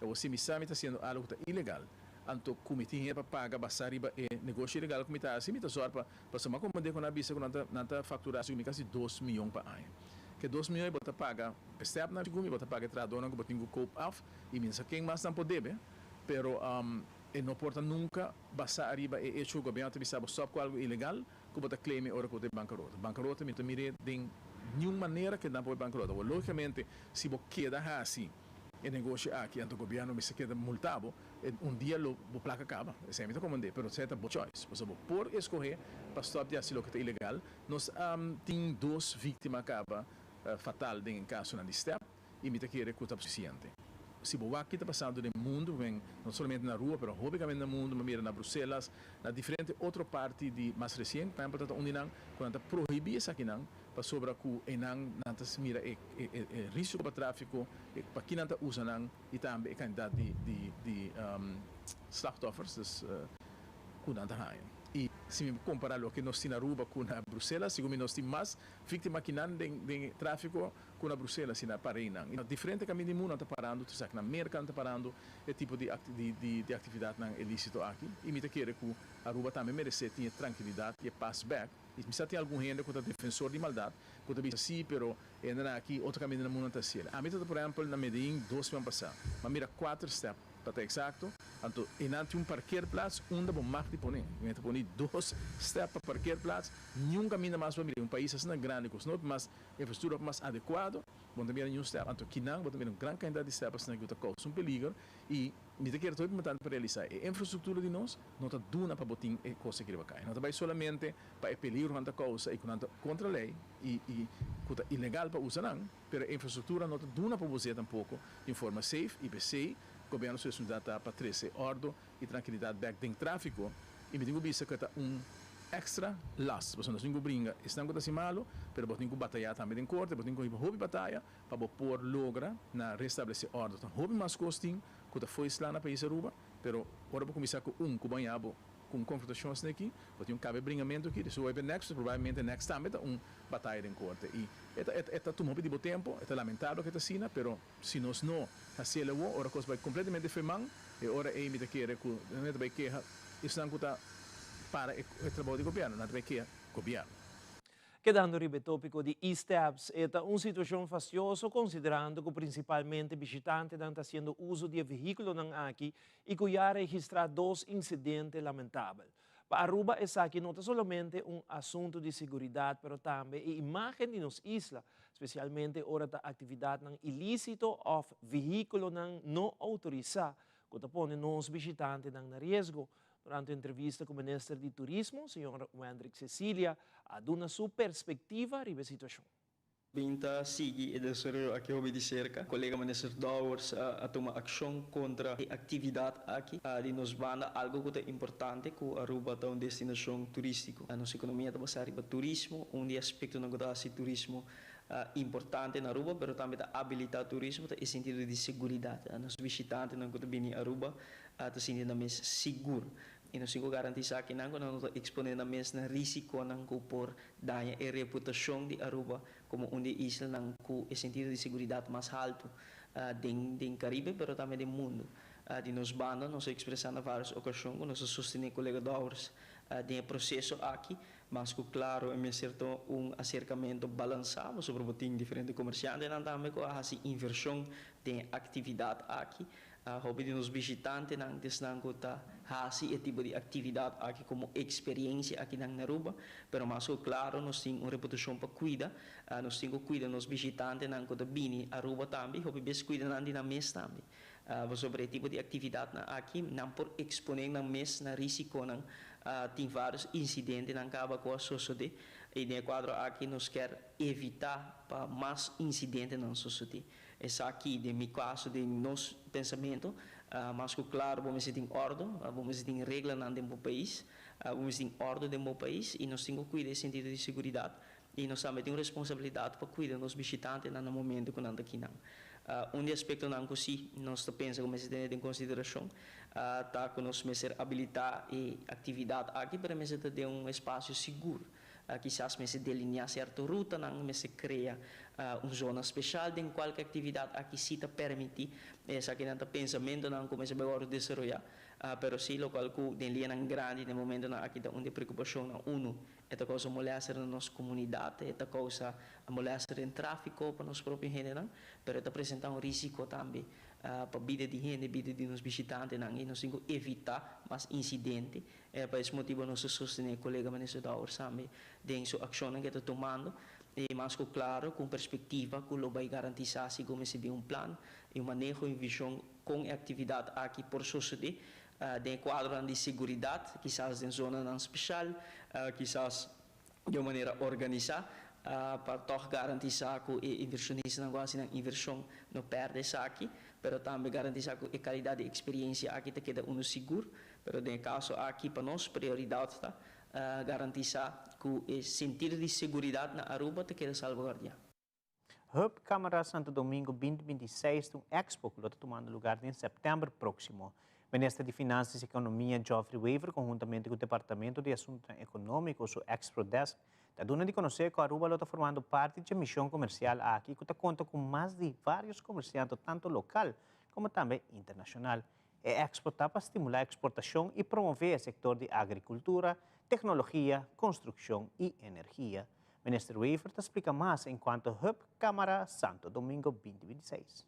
Awor si mi sa mi ta hasiendo algu ku ta ilegal, anto ku mi tin hende pa paga basá riba e negoshi ilegal ku mi ta hasi, mi ta zòrg pa pasobra mi a komprendé ku nan a bisa ku nan ta nan ta fakturá segun mi kasi dos miyon pa aña. Ke dos miyon ei bo ta paga e stèpnan segun mi, bo ta paga e trahadónan ku bo tin ku koop af i mi no sa ken mas nan por debe, pero e no por ta nunka basá ariba e echo ku gobièrnu ta bisa bo stòp ku algu ilegal ku bo ta claim e ora ku bo ta e bankarota. Bankarota mi no ta mir'é den niun manera ke nan por bai bankarota. Awor lógikamente si bo keda hasi e negoshi aki anto gobièrnu mester keda multa bo, un dia lo bo plaka kaba. Esei mi ta komand'é, pero esei ta bo choice. Pasobra bo por eskohé pa stòp di hasi loke ta ilegal. Nos a tin dos víktima kaba fatal den e kasonan di stèp i mi ta kere ku ta sufisiente. Si bo wak ki ta pasando den mundu, no solamente na Aruba pero hopi kaminda na mundu, mi a mira na Bruselas, na diferente otro parti di mas resien, por ehèmpel ta ta un di nan ku nan ta prohibí esakinan pasobra ku einan nan ta mira e e risiko pa tráfiko, pa ki nan ta usa nan i tambe e kantidat di di di slachtoffers dus ku nan ta haña. I si mi kompará loke nos tin na Aruba ku na Bruselas, segun mi nos tin mas víktima kinan den den tráfiko ku na Bruselas i na Pareinan. I na diferente kaminda di mundu nan ta parando tur esaki. Na Merka nan ta parando e tipo di di di aktividatnan ilísito aki. I mi ta kere ku Aruba tambe meresé tin e trankilidat i e pas bèk. I mi sa tin algun hende ku ta defensor di maldat ku ta bisa sí, pero e hendenan aki otro kaminda na mundu nan ta hasiel. Ami ta ta por ehèmpel na Medellín dos siman pasá. Mi a mira kuater stèp pa ta eksakto. Anto einan tin un parkeerplaats unda bo mag di pone. Mi ta pone dos stèp pa parkeerplaats. Niun kaminda mas bo a mira. Un pais asina grandi ku nos no mas infrastruktura mas adekuado, bo no ta mira niun stèp. Anto kinan bo ta mira un gran kantidat di stèp asina ku ta kousa un peliger i Mi ta kere ta hopi importante pa realisa e infrastructura di nos no ta duna pa bo tin e cos aki riba caya. No ta bay solamente pa e peligro cu nan ta causa y cu nan ta contra ley y y cu ta ilegal pa usa nan, pero e infrastructura no ta duna pa bo us'e tampoco di un forma safe y p'esey gobierno su responsabilidad ta pa trece ordo y trankilidad bek den trafico y mi tin cu bisa cu e ta un extra last pasobra nos tin cu bringa esnan cu ta haci malo pero bo tin cu bataya tambe den corte, bo tin cu hiba hopi bataya pa bo por logra na restablece ordo. Ta hopi mas cos tin cu ta fo'i sla na pais Aruba, pero ora bo cuminsa cu un cu baña bo cu un confrontacion asina aki, bo tin un cabe bringamento aki, despues bo bay pa e next, probablemente e next tambe ta un bataya den corte. Y e ta e ta tuma hopi di bo tempo, e ta lamentabel cu e ta asina, pero si nos no haciel awo, ora cos bay completamente fo'i man, e ora ey mi ta kere cu nan ta bay keha esnan cu ta para e trabao di gobierno, nan ta bay keha gobierno. Kedando riba e tópiko di e-steps, e ta un situashon fastioso konsiderando ku prinsipalmente bishitantenan ta hasiendo uso di e vehíkulonan aki i ku ya a registrá dos insidente lamentabel. Pa Aruba esaki no ta solamente un asuntu di seguridat pero tambe e imágen di nos isla, spesialmente ora ta aktividatnan ilísito òf vehíkulonan no outorisá ku ta pone nos bishitantenan na riesgo. Durante entrevista ku Minister di Turismo, señor Wendrick Cecilia, a duna su perspektiva riba e situashon. Bin ta sigui e desaroyo aki hopi di serka. Kolega Minister Dowers a tuma akshon kontra e aktividat aki. Di nos banda algo ku ta importante ku Aruba ta un destinashon turistiko. Nos ekonomia ta basá riba turismo. Un di e aspektonan ku ta hasi turismo importante na Aruba pero tambe ta abilitá turismo ta e sentido di seguridat. Nos bishitantenan ku ta bini Aruba ta sinti nan mes sigur i nos tin ku garantisá kinan ku nan no ta eksponé nan mes na risikonan ku por daña e reputashon di Aruba komo un di e islanan ku e sentido di seguridat mas haltu den den Karibe pero tambe den mundu. Di nos banda nos a ekspresá na vários okashon ku nos ta sostené kolega Dowers den e proseso aki, mas ku klaro e mester ta un aserkamentu balansá pasobra bo tin diferente komersiantenan tambe ku a hasi invershon den e aktividat aki. Hopi di nos bishitantenan ta esnan ku ta hasi e tipo di aktividat aki komo eksperiencia akinan na Aruba, pero mas ku klaro nos tin un reputashon pa kuida, nos tin ku kuida nos bishitantenan ku ta bini Aruba tambe i hopi bes kuida nan di nan mes tambe. Pasobra e tipo di aktividatnan aki nan por eksponé nan mes na risikonan, tin vários insidentenan kaba ku a sosodé i den e kuadro aki nos kier evitá pa mas insidentenan sosodé. Esaki den mi kaso, den nos pensamentu, mas ku klaro bo mester tin òrdu, bo mester tin reglanan den bo pais, bo mester tin òrdu den bo pais i nos tin ku kuida e sentido di seguridat i nos tambe tin un responsabilidat pa kuida nos bishitantenan na momentu ku nan ta kinan. Un di aspektonan ku si nos ta pensa ku mester tene den konsiderashon ta ku nos mester abilitá e aktividat aki pero e mester ta den un espasio sigur. Kisas mester delineá sierto rutanan, mester krea un zona speshal den kual ku e aktividat aki sí ta permití. Esakinan ta pensamentunan ku mester bai wòrdu desaroyá. Pero sí lokual ku den lianan grandi den momentunan aki ta un di e preokupashonnan. Unu, e ta kousa molèster na nos komunidat, e ta kousa molèster den tráfiko pa nos propio hendenan, pero e ta presentá un rísiko tambe pa bida di hende, bida di nos bishitantenan i nos tin ku evitá mas insidente. Pa es motibu nos ta sostené kolega Minister Dowers tambe den su akshonnan ku e ta tumando i mas ku klaro ku un perspektiva ku lo bai garantisá si ku mester bin un plan i un maneho i un vishon kon e aktividat aki por sosodé den e kuadronan di seguridat, kisas den zonanan speshal, kisas di un manera organisá pa tòg garantisá ku e invershonistanan ku hasi nan invershon no pèrdè esaki, pero tambe garantisá ku e kalidat di eksperiensia aki ta keda unu sigur. Pero den e kaso aki pa nos prioridat ta garantisá ku e sentido di seguridat na Aruba ta keda salvaguardiá. Hub Cámara Santo Domingo 2026 ta un expo cu lo ta tumando lugar den september proximo. Minister di Finanzas y Economia Geoffrey Wever conhuntamente cu Departamento di Asuntonan Economico su Expro Desk ta duna di conoce cu Aruba lo ta formando parti dje mision comercial aki cu ta conta cu mas di varios comercianto tanto local como tambe internacional. E expo ta pa stimula exportacion y promove e sector di agricultura, tecnologia, construccion y energia. Minister Wever ta splica mas encuanto Hub Camara Santo Domingo 2026.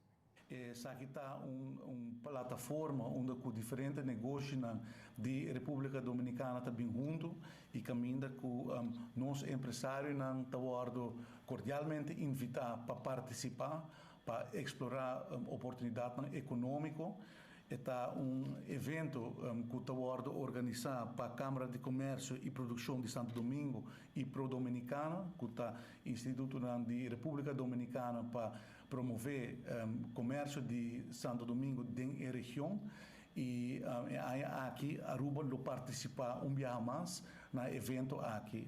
Esaki ta un un plataforma unda cu diferente negoshinan di Republica Dominicana ta bin hunto y caminda cu nos empresarionan ta wordo cordialmente invita pa participa pa explora oportunidadnan economico. E ta un evento cu ta wordo organisa pa Camara di Comercio y Produccion di Santo Domingo y Pro Dominicana, cu ta institutonan di Republica Dominicana pa promove comercio di Santo Domingo den e region. Y e aña aki Aruba lo participa un biaha mas na e evento aki.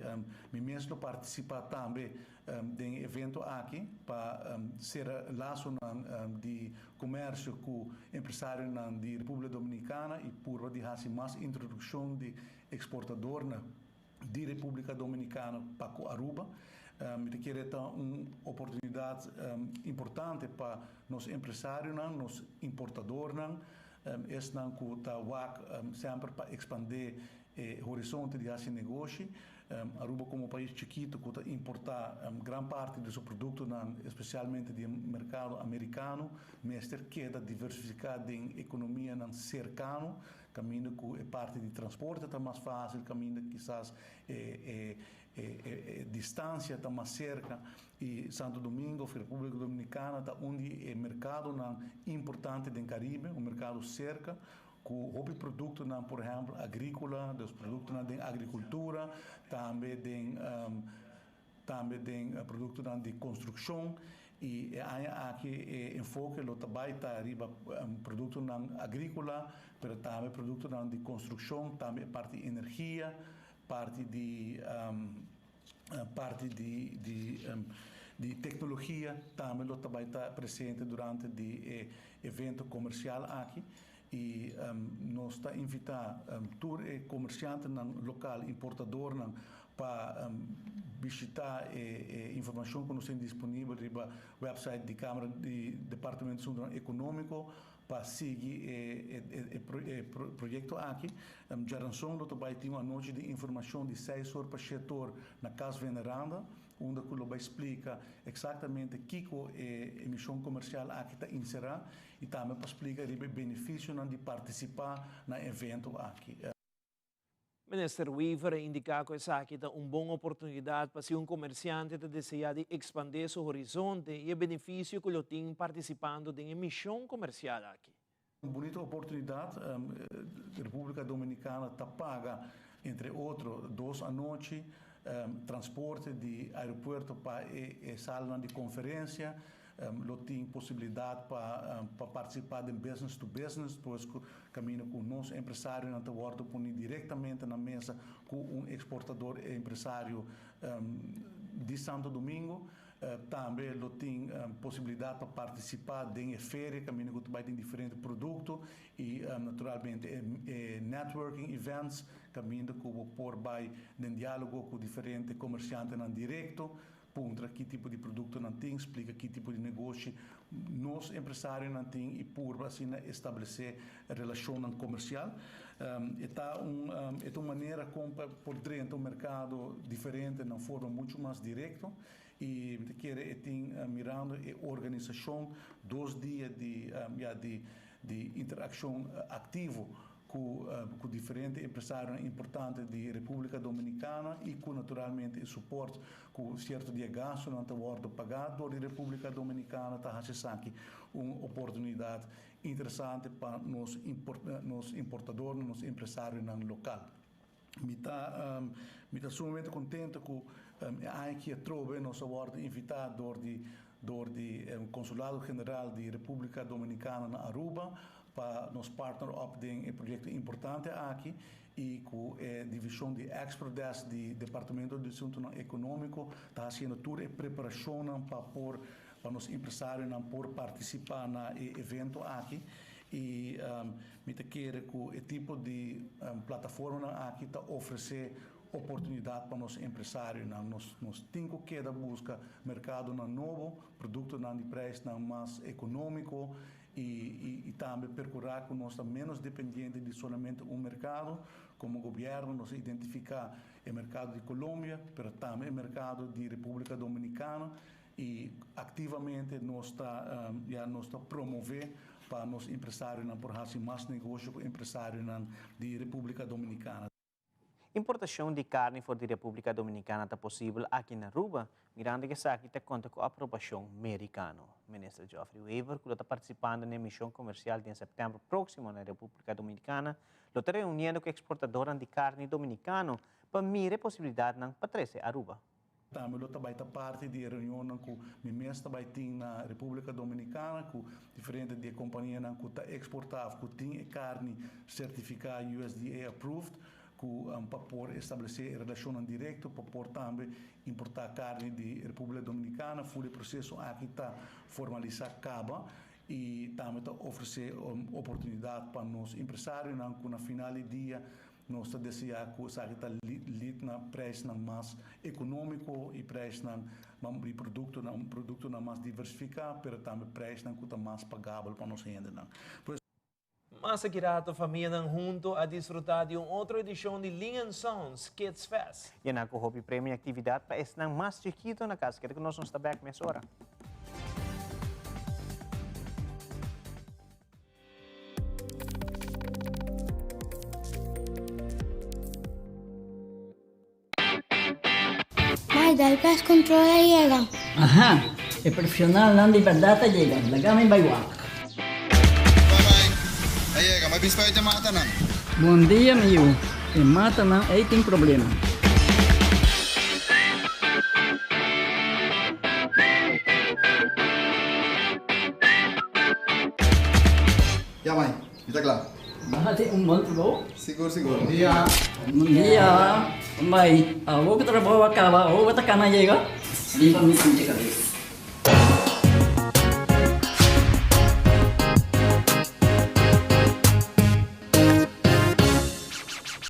Mi mes lo participa tambe Den e evento aki pa sera lasonan di komersio ku empresarionan di Republika Dominikana i purba di hasi mas introdukshon di eksportadornan di Republika Dominikana pa ku Aruba. Mi ta kere ta un oportunidat importante pa nos empresarionan, nos importadornan, esnan ku ta wak semper pa ekspandé e horizonte di hasi negoshi. Aruba komo pais chikito ku ta importá gran parti di su produktonan, espesialmente di e merkado amerikano, mester keda diversifiká den ekonomianan serkano, kaminda ku e parti di transporte ta mas fásil, kaminda kisas e e distansia ta mas serka. I Santo Domingo òf Repúblika Dominikana ta un di e merkadonan importante den Karibe, un merkado serka. Ku hopi produktonan, por ehèmpel agríkola, dus produktonan den agrikultura, tambe den tambe den produktonan di konstrukshon. I e aña aki e enfoke lo ta bai ta riba produktonan agríkola, pero tambe produktonan di konstrukshon, tambe e parti energia, parti di parti di di di teknologia tambe lo ta bai ta presente durante di e evento komersial aki. I nos ta invitá tur e komersiantenan lokal, importadornan pa bishitá e informashon ku nos tin disponibel riba wèpsait di Kámara di Departamento di Asuntunan Ekonómiko pa sigui e proyekto aki. Djaranson lo ta bai tin un anochi di informashon di seis or pa shete or na Kas Veneranda. Unda ku lo bai splika eksaktamente kiko e emishon komersial aki ta inserá i tambe pa splika riba e benefisionan di partisipá na e evento aki. Minister Wever a indiká ku esaki ta un bon oportunidat pa si un komersiante ta deseá di ekspandé su horizonte i e benefisio ku lo tin partisipando den e mishon komersial aki. Un bunita oportunidat, Republica Dominicana ta paga entre otro dos anochi transporte di aeropuerto pa e salanan di conferencia, lo tin posibilidad pa pa participa den business to business, pues cu caminda cu nos empresarionan ta wordo poni directamente na mesa cu un exportador empresario di Santo Domingo. Tambe lo tin posibilidat pa partisipá den e feria kaminda ku ta bai tin diferente produkto i naturalmente e networking events kaminda ku bo por bai den diálogo ku diferente komersiantenan direkto, puntra ki tipo di produktonan tin, splika ki tipo di negoshi nos empresarionan tin i purba asina establesé relashonnan komersial. E ta un e ta un manera kon pa por drenta un merkado diferente na un forma muchu mas direkto i mi ta kere e tin mirando e organisashon dos dia di ya di di interakshon aktivo ku ku diferente empresarionan importante di Repúblika Dominikana i ku naturalmente e suport ku sierto di e gastunan ta wòrdu pagá dor di Repúblika Dominikana ta hasi esaki un oportunidat interesante pa nos nos importadornan, nos empresarionan lokal. Mi ta mi ta sumamente kontento ku e aña aki atrobe nos a wòrdu invitá dor di dor di Konsulado General di Repúblika Dominikana na Aruba pa nos partner op den e proyekto importante aki i ku e divishon di Export Desk di Departamento di Asuntunan Ekonómiko ta hasiendo tur e preparashonnan pa por pa nos empresarionan por partisipá na e evento aki i mi ta kere ku e tipo di plataformanan aki ta ofresé oportunidat pa nos empresarionan. Nos nos tin ku keda buska merkadonan nobo, produktonan di preisnan mas ekonómiko i i tambe perkurá ku nos ta ménos dependiente di solamente un merkado. Komo gobièrnu nos a identifiká e merkado di Colombia, pero tambe e merkado di Repúblika Dominikana I aktivamente nos ta ya nos ta promové pa nos empresarionan por hasi mas negosio ku empresarionan di Repúblika Dominikana. Importashon di karni for di Repúblika Dominikana ta posibel aki na Aruba, mirando ku esaki ta konta ku aprobashon merikano. Minister Geoffrey Wever, ku lo ta partisipando na e mishon komersial den sèptèmber próksimo na Repúblika Dominikana, lo ta reuniendo ku eksportadornan di karni dominikano pa mira e posibilidatnan pa trese Aruba. Tambe lo ta bai ta parti di e reunionnan ku mi mes ta bai tin na Repúblika Dominikana ku diferente di e kompanianan ku ta eksportá òf ku tin e karni sertifiká USDA approved ku pa por establesé e relashonnan direkto pa por tambe importá karni di Repúblika Dominikana. Ful e proseso aki ta formalisá kaba i tambe ta ofresé oportunidat pa nos empresarionan ku na final di dia Nos ta deseá ku esaki ta lead na preisnan mas ekonómiko i preisnan di produktonan produktonan mas diversifiká, pero tambe preisnan ku ta mas pagabel pa nos hendenan. Pues. Mas aki rato famianan hunto a disfrutá di un otro edishon di Ling and Sons Kids Fest. Yená ku hopi premio i aktividat pa esnan mas chikito na kas. Keda ku nos, nos ta bèk mesora. Mai, dal pest control a yega. Aha, e profesionalnan di berdad a yega. Laga mi bai wak. Bye bye. A yega, mi a bin spuit e matanan. Bon dia mi yu. E matanan ei tin problema. Ya mai, mi ta kla. Nan tin un bon trabou. Sigur sigur. Bon dia. Bon dia. Mai, awor ku trabou a kaba, awor bo ta kana yega? Limpa mi pinche kabes.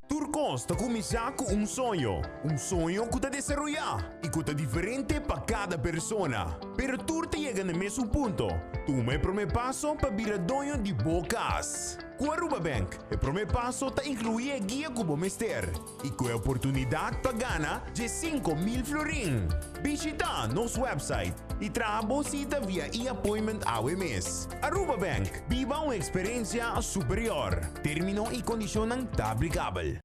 Tur kos ta kuminsá ku un soño, un soño ku ta desaroyá i ku ta diferente pa kada persona. Pero tur ta yega na mesun punto, tuma e promé paso pa bira doño di bo kas. Ku Aruba Bank, e promé paso ta inkluí e guia ku bo mester i ku e oportunidat pa gana 10,000 florin. Bishitá nos website i traha bo sita via e-appointment awe mes. Aruba Bank, biba un eksperensia superior. Término i kondishonnan ta aplikabel.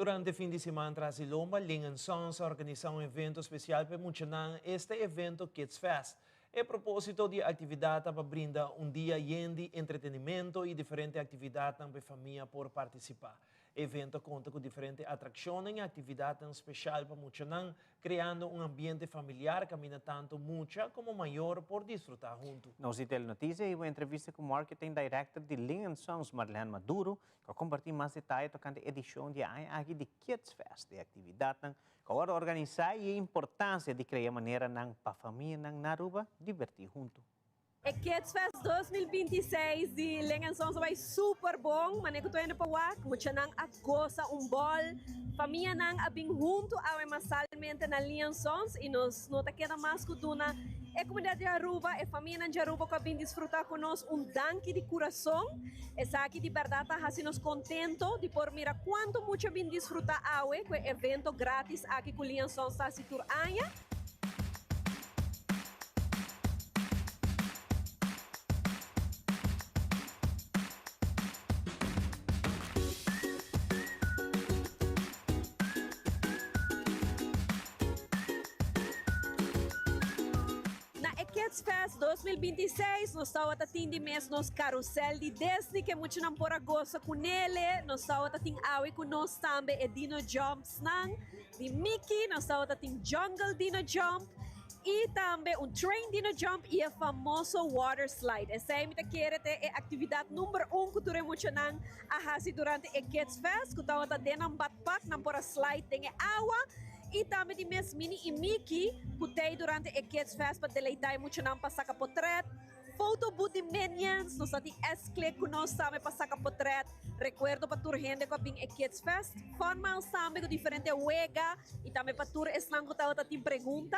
Durante fin di siman tras di lomba, Ling and Sons a organisa un evento special pa e muchanan, esta evento Kids Fest. E proposito di e actividad ta pa brinda un dia yen di entretenimento y diferente actividadnan pa e famia por participa. E evento a konta ku diferente atrakshonnan i aktividatnan speshal pa muchanan, kreando un ambiente familiar kaminda tantu mucha komo mayor por disfrutá huntu. Nos di Telenotisia hiba un entrevista ku Marketing Director di Ling and Sons, Marlene Maduro, ku a kompartí mas detaye tokante edishon di e aña aki di Kids Fest, e aktividatnan ku a wòrdu organisá i e importansia di krea maneranan pa famianan na Aruba dibertí huntu. E Kids Fest 2026 di Ling and Sons a bai super bon, manera ku tur hende por wak, muchanan a gosa un bòl, famianan a bin huntu awe masalmente na Ling and Sons i nos no ta keda mas ku duna e komunidat di Aruba, e famianan di Aruba ku a bin disfruta ku nos un danki di kurason. Esaki di bèrdat ta hasi nos kontento di por mira kuantu mucha bin disfruta awe ku e evento gratis aki ku Ling and Sons ta hasi tur aña. Na e Kids Fest 2026 nos tawata tin di mes nos carusel di Disney ke muchanan por a gosa cu nele. Nos tawata tin awe cu nos tambe e Dino Jumps nan. Di Mickey nos tabata tin Jungle Dino Jump y tambe un Train Dino Jump y e famoso Water Slide. Esey mi ta kere ta e actividad number un cu tur e muchanan a haci durante e Kids Fest cu tabata den nan badpak nan por a slide den e awa y tambe di mes Minnie y Mickey cu t'ey durante e Kids Fest pa deleita e muchanan pa saca potret. Foto booth di Minions, nos ta tin S-Click ku nos tambe pa saka potret, rekuerdo pa tur hende ku a bin e Kids Fest, Fun Miles tambe ku diferente wega i tambe pa tur esnan ku tabata tin pregunta.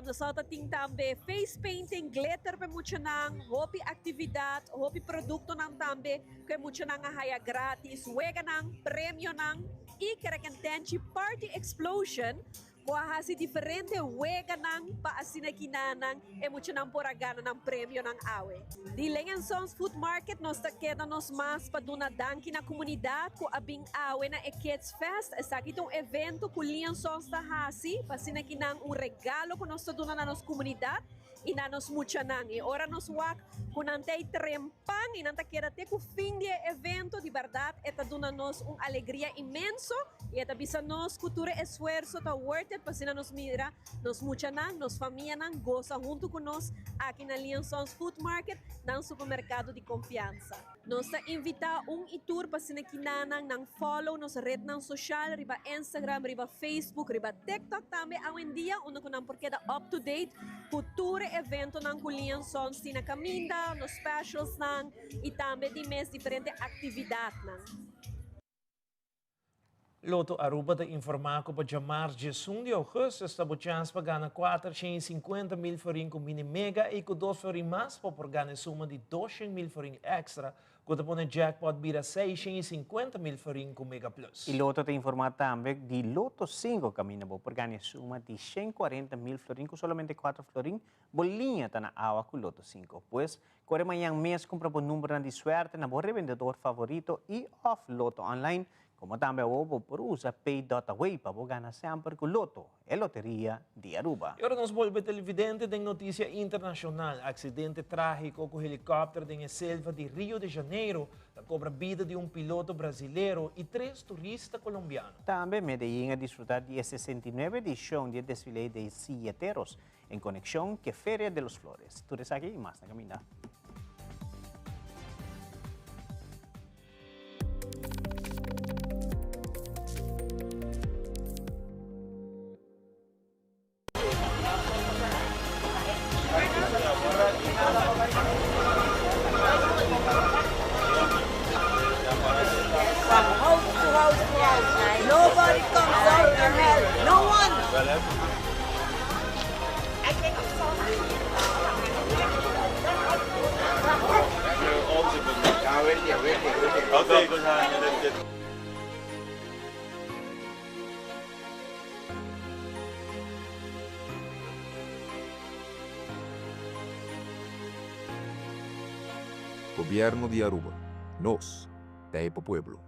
Nos tabata tin tambe face painting, glitter pa e muchanan, hopi aktividat, hopi produktonan tambe ku e muchanan a haya gratis, weganan, premionan i Kerekentenchi Party Explosion. Bo a hasi diferente weganan pa asina kinanan e muchanan por a gana nan premionan awe. Di Ling and Sons Food Market nos ta keda nos mas pa duna danki na komunidat ku a bin awe na e Kids Fest. Esaki ta un evento ku Ling and Sons ta hasi pa asina kinan un regalo ku nos ta duna na nos komunidat i na nos muchanan. I ora nos wak ku nan ta ei trempan i nan ta keda te ku fin di e evento, di bèrdat e ta duna nos un alegria inmenso i e ta bisa nos ku tur e esfuerso ta worth it pa asina nos mira nos muchanan, nos famianan gosa huntu ku nos aki na Liansons Food Market, nan supermerkado di konfiansa. Nos ta invitá un i tur pa asina kinanan nan follow nos retnan soshal riba Instagram, riba Facebook, riba TikTok tambe awendia unda ku nan por keda up to date ku tur e eventonan ku Lian Sons tin na kaminda, nos specialsnan i tambe di mes diferente aktividatnan. Lotto Aruba ta informa cu pa djamars djesun di augustus ta bo chans pa gana 450 mil florin cu Mini Mega y cu dos florin mas bo por gana e suma di 200 mil florin extra cu ta pone jackpot bira 650 mil florin cu Mega Plus. Y Lotto ta informa tambe di Lotto 5 caminda bo por gana e suma di 140 mil florin cu solamente 4 florin bo liña ta na awa cu Lotto 5. Pues, core mañan mes cumpra bo numbernan di suerte na bo revendedor favorito y of Lotto Online Como tambe awor bo por usa Pay dot Away pa bo gana semper cu Lotto, e loteria di Aruba. Y ora nos bolbe televidente den noticia internacional, accidente tragico cu helicopter den e selva di Rio de Janeiro ta cobra bida di un piloto brazilero y tres turista colombiano. Tambe Medellin a disfruta di e 69 edicion di e desfile de silleteros en conexion cu e Feria de los Flores. Tur esaki y mas na caminda. From house to house to house. Nobody comes out to help. No one. Gobierno di Aruba. Nos ta e pa pueblo.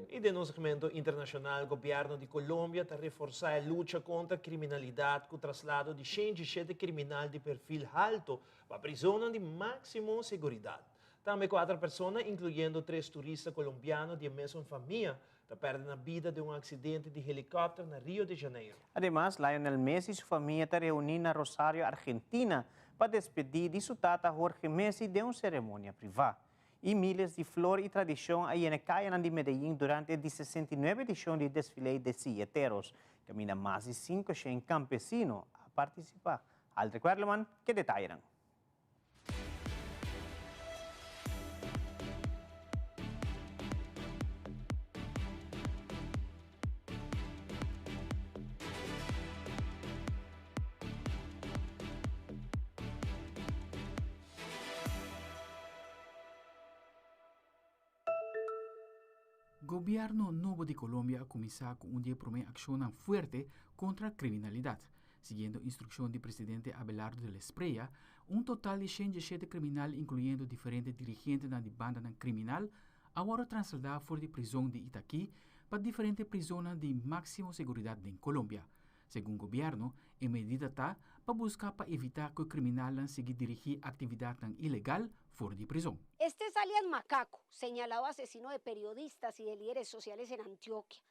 Y den. den nos segmento internacional, gobierno di Colombia ta reforsa e lucha contra criminalidad cu traslado di 107 criminal di perfil halto pa prizon di maximo seguridad. Tambe cuater persona, incluyendo tres turista colombiano di mesun famia, ta perde nan bida den un accidente di helicopter na Rio de Janeiro. Ademas, Lionel Messi y su famia ta reuni na Rosario, Argentina, pa despedi di su tata Jorge Messi den un ceremonia priva. Y miles di flor y tradicion a yena caya di Medellín durante e 69 edicion di desfile di Silleteros, caminda mas di 500 campesino a participa. Aldrich Werleman, cu detaye. Gobierno nobo di Colombia a cuminsa cu un di e prome accion fuerte contra criminalidad. Siguiendo instruccion di presidente Abelardo de la Espriella, un total di 107 criminal, incluyendo diferente dirigente di banda criminal, a wordo traslada for di prizon di Itagüí pa diferente prizon di maximo seguridad na Colombia. Segun gobierno, e medida ta pa busca pa evita cu e criminal sigui dirigi actividad ilegal for di prizon. Este es alias Macaco, señalado asesino de periodistas y de líderes sociales en Antioquia.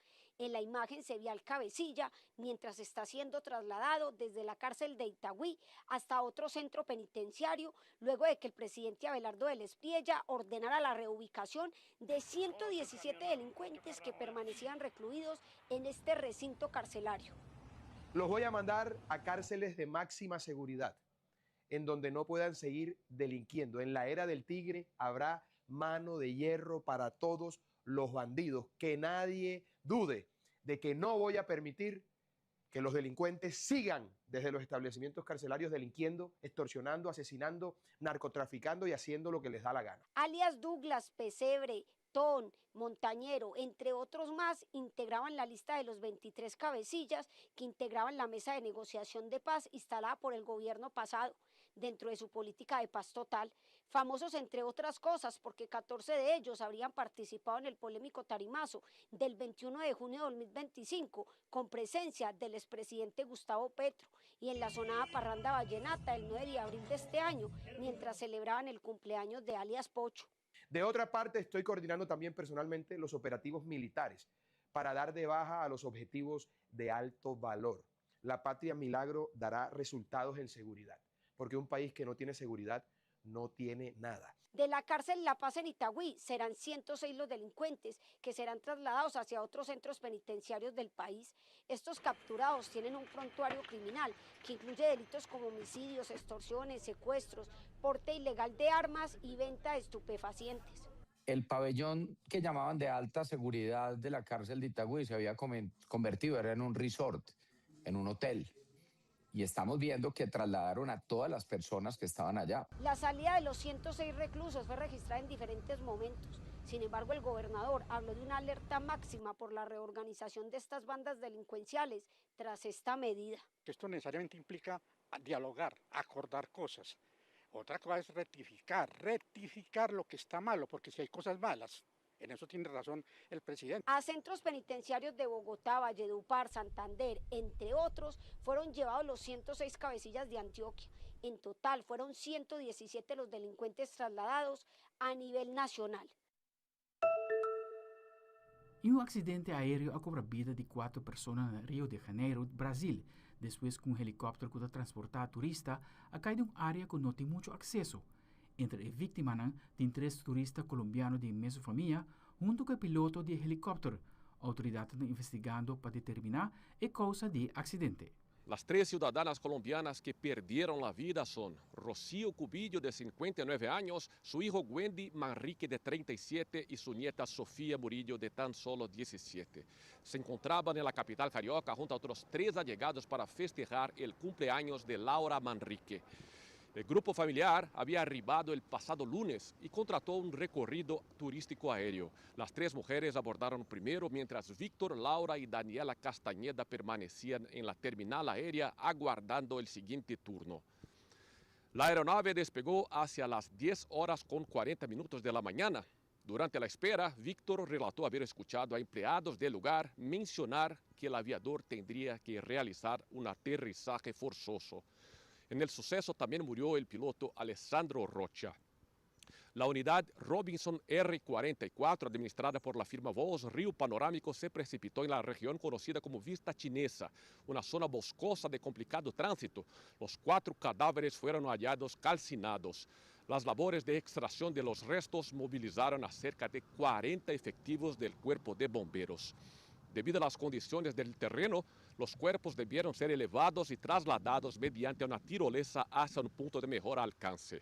En la imagen se ve al cabecilla mientras está siendo trasladado desde la cárcel de Itagüí hasta otro centro penitenciario, luego de que el presidente Abelardo de la Espriella ordenara la reubicación de 117 delincuentes que permanecían recluidos en este recinto carcelario. Los voy a mandar a cárceles de máxima seguridad, en donde no puedan seguir delinquiendo. En la era del tigre habrá mano de hierro para todos los bandidos. Que nadie dude de que no voy a permitir que los delincuentes sigan desde los establecimientos carcelarios delinquiendo, extorsionando, asesinando, narcotraficando y haciendo lo que les da la gana. Alias Douglas, Pesebre, Ton, Montañero, entre otros más, integraban la lista de los 23 cabecillas que integraban la mesa de negociación de paz instalada por el gobierno pasado dentro de su política de paz total, famosos entre otras cosas porque 14 de ellos habrían participado en el polémico tarimazo del 21 de junio de 2025 con presencia del expresidente Gustavo Petro y en la sonada parranda vallenata el 9 de abril de este año, mientras celebraban el cumpleaños de alias Pocho. De otra parte, estoy coordinando también personalmente los operativos militares para dar de baja a los objetivos de alto valor. La patria milagro dará resultados en seguridad, porque un país que no tiene seguridad no tiene nada. De la cárcel La Paz en Itagüí serán 106 los delincuentes que serán trasladados hacia otros centros penitenciarios del país. Estos capturados tienen un prontuario criminal que incluye delitos como homicidios, extorsiones, secuestros, porte ilegal de armas y venta de estupefacientes. El pabellón que llamaban de alta seguridad de la cárcel de Itagüí se había convertido era en un resort, en un hotel. Y estamos viendo que trasladaron a todas las personas que estaban allá. La salida de los 106 reclusos fue registrada en diferentes momentos. Sin embargo, el gobernador habló de una alerta máxima por la reorganización de estas bandas delincuenciales tras esta medida. Esto necesariamente implica dialogar, acordar cosas. Otra cosa es rectificar lo que está malo, porque si hay cosas malas, en eso tiene razón el presidente. A centros penitenciarios de Bogotá, Valledupar, Santander, entre otros, fueron llevados los 106 cabecillas de Antioquia. En total fueron 117 los delincuentes trasladados a nivel nacional. Y un accidente aereo a cobra bida di cuater persona na Rio de Janeiro, Brasil, despues cu un helicopter cu ta transporta turista a cay den un area cu no tin mucho acceso. Entre e victimanan tin tres turista colombiano di mesun famia, hunto cu e piloto di helicopter. Autoridad ta investigando pa determina e causa di e accidente. Las tres ciudadanas colombianas que perdieron la vida son Rocío Cubillo, de 59 años, su hijo Wendy Manrique, de 37, y su nieta Sofía Murillo, de tan solo 17. Se encontraban en la capital carioca junto a otros tres allegados para festejar el cumpleaños de Laura Manrique. El grupo familiar había arribado el pasado lunes y contrató un recorrido turístico aéreo. Las tres mujeres abordaron primero mientras Víctor, Laura y Daniela Castañeda permanecían en la terminal aérea aguardando el siguiente turno. La aeronave despegó hacia las 10 horas con 40 minutos de la mañana. Durante la espera, Víctor relató haber escuchado a empleados del lugar mencionar que el aviador tendría que realizar un aterrizaje forzoso. En el suceso también murió el piloto Alessandro Rocha. La unidad Robinson R44, administrada por la firma Voz Río Panorámico, se precipitó en la región conocida como Vista Chinesa, una zona boscosa de complicado tránsito. Los cuatro cadáveres fueron hallados calcinados. Las labores de extracción de los restos movilizaron a cerca de 40 efectivos del cuerpo de bomberos. Debido a las condiciones del terreno, los cuerpos debieron ser elevados y trasladados mediante una tirolesa hacia un punto de mejor alcance.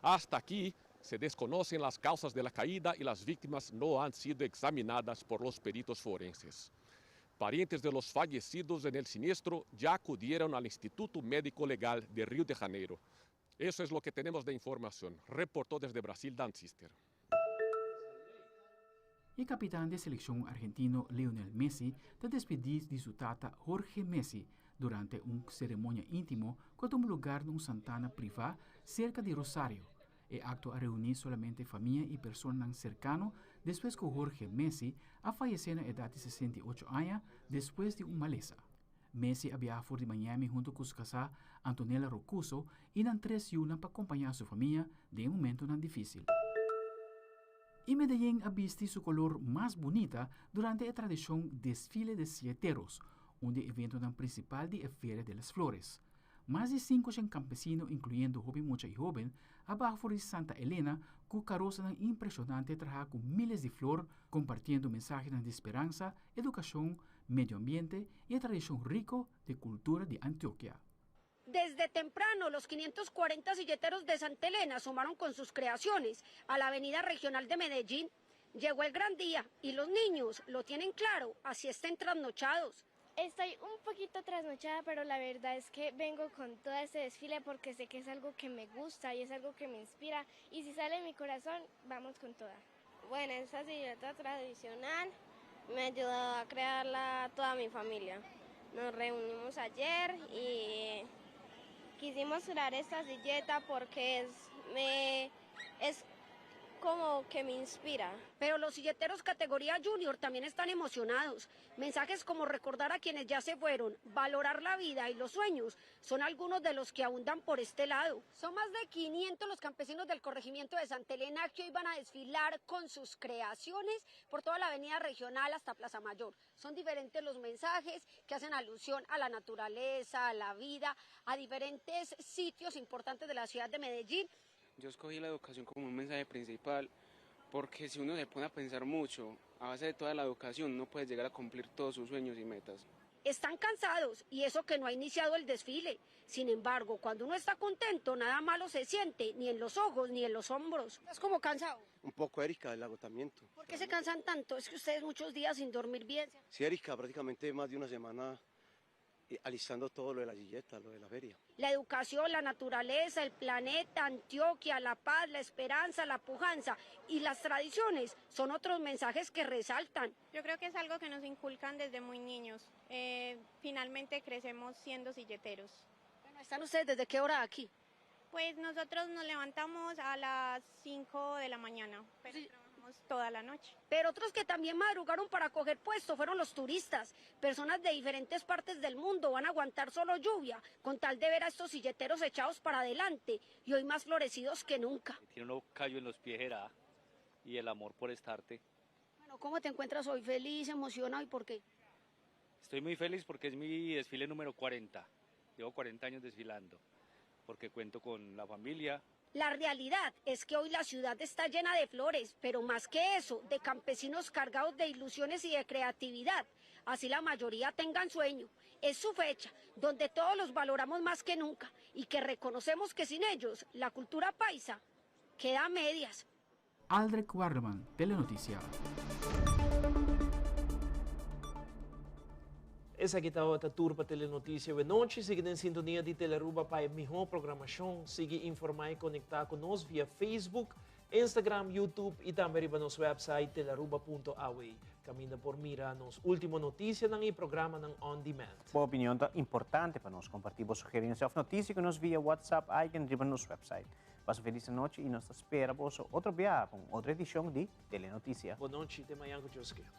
Hasta aquí se desconocen las causas de la caída y las víctimas no han sido examinadas por los peritos forenses. Parientes de los fallecidos en el siniestro ya acudieron al Instituto Médico Legal de Río de Janeiro. Eso es lo que tenemos de información. Reportó desde Brasil Dan Sister. E kapitan di selekshon argentino Lionel Messi ta despedí di su tata Jorge Messi durante un seremonia íntimo ku a tuma lugá na un santana privá serka di Rosario. E akto a reuní solamente famia i personanan serkano despues ku Jorge Messi a fayesé na edat di 68 aña despues di un malesa. Messi a biaha for di Miami huntu ku su kasá Antonella Roccuzzo i nan tres yunan pa kompañá su famia den e momentonan difísil. I Medellín a bisti su kolor mas bunita durante e tradishon Desfile de Silleteros, un di e eventonan prinsipal di e Feria de las Flores. Mas di 500 kampesino, inkluyendo hopi mucha i hóben, a baha for di Santa Elena ku karosanan impreshonante trahá ku míles di flor, kompartiendo mensahenan di speransa, edukashon, medio ambiente i e tradishon riko di kultura di Antioquia. Desde temprano, los 540 silleteros de Santa Elena sumaron con sus creaciones a la Avenida Regional de Medellín. Llegó el gran día y los niños lo tienen claro, así estén trasnochados. Estoy un poquito trasnochada, pero la verdad es que vengo con todo este desfile porque sé que es algo que me gusta y es algo que me inspira. Y si sale de mi corazón, vamos con toda. Bueno, esta silleta tradicional me ayudó a crearla toda mi familia. Nos reunimos ayer y quisimos crear esta silleta porque es como que me inspira. Pero los silleteros categoría junior también están emocionados. Mensajes como recordar a quienes ya se fueron, valorar la vida y los sueños son algunos de los que abundan por este lado. Son más de 500 los campesinos del corregimiento de Santa Elena que hoy van a desfilar con sus creaciones por toda la avenida regional hasta Plaza Mayor. Son diferentes los mensajes que hacen alusión a la naturaleza, a la vida, a diferentes sitios importantes de la ciudad de Medellín. Yo escogí la educación como un mensaje principal porque si uno se pone a pensar mucho, a base de toda la educación uno puede llegar a cumplir todos sus sueños y metas. Están cansados y eso que no ha iniciado el desfile. Sin embargo, cuando uno está contento, nada malo se siente, ni en los ojos ni en los hombros. ¿Estás como cansado? Un poco, Erika, del agotamiento. ¿Por qué se cansan tanto? Es que ustedes muchos días sin dormir bien. Sí, Erika, prácticamente más de una semana alistando todo lo de la silleta, lo de la feria. La educación, la naturaleza, el planeta, Antioquia, la paz, la esperanza, la pujanza y las tradiciones son otros mensajes que resaltan. Yo creo que es algo que nos inculcan desde muy niños. Finalmente crecemos siendo silleteros. Bueno, ¿están ustedes desde qué hora aquí? Pues nosotros nos levantamos a las 5 de la mañana, pero trabajamos toda la noche. Pero otros que también madrugaron para coger puesto fueron los turistas. Personas de diferentes partes del mundo van a aguantar solo lluvia con tal de ver a estos silleteros echados para adelante y hoy más florecidos que nunca. Tiene uno callo en los pies, Gerá, y el amor por estarte. Bueno, ¿cómo te encuentras hoy? ¿Feliz, emocionado y por qué? Estoy muy feliz porque es mi desfile número 40. Llevo 40 años desfilando, porque cuento con la familia. La realidad es que hoy la ciudad está llena de flores, pero más que eso, de campesinos cargados de ilusiones y de creatividad. Así la mayoría tengan sueño. Es su fecha, donde todos los valoramos más que nunca y que reconocemos que sin ellos la cultura paisa queda a medias. Aldrich Warman, Telenoticia. Esaki tabata tur pa Telenoticia di anochi. Sigui den sintonia di Telearuba pa e mihó programashon. Sigui informá i konektá ku nos via Facebook, Instagram, YouTube i tambe riba nos website telearuba.aw. Kaminda por mira nos último notisianan i programanan on demand. Bo opinion ta importante pa nos. Kompartí bo sugerensia òf notisia ku nos via WhatsApp icon riba nos website. Pasa un felis anochi y nos ta spera boso otro biaha pa otro edicion di Telenoticia. Bon nochi, te mañan cu Dios kier.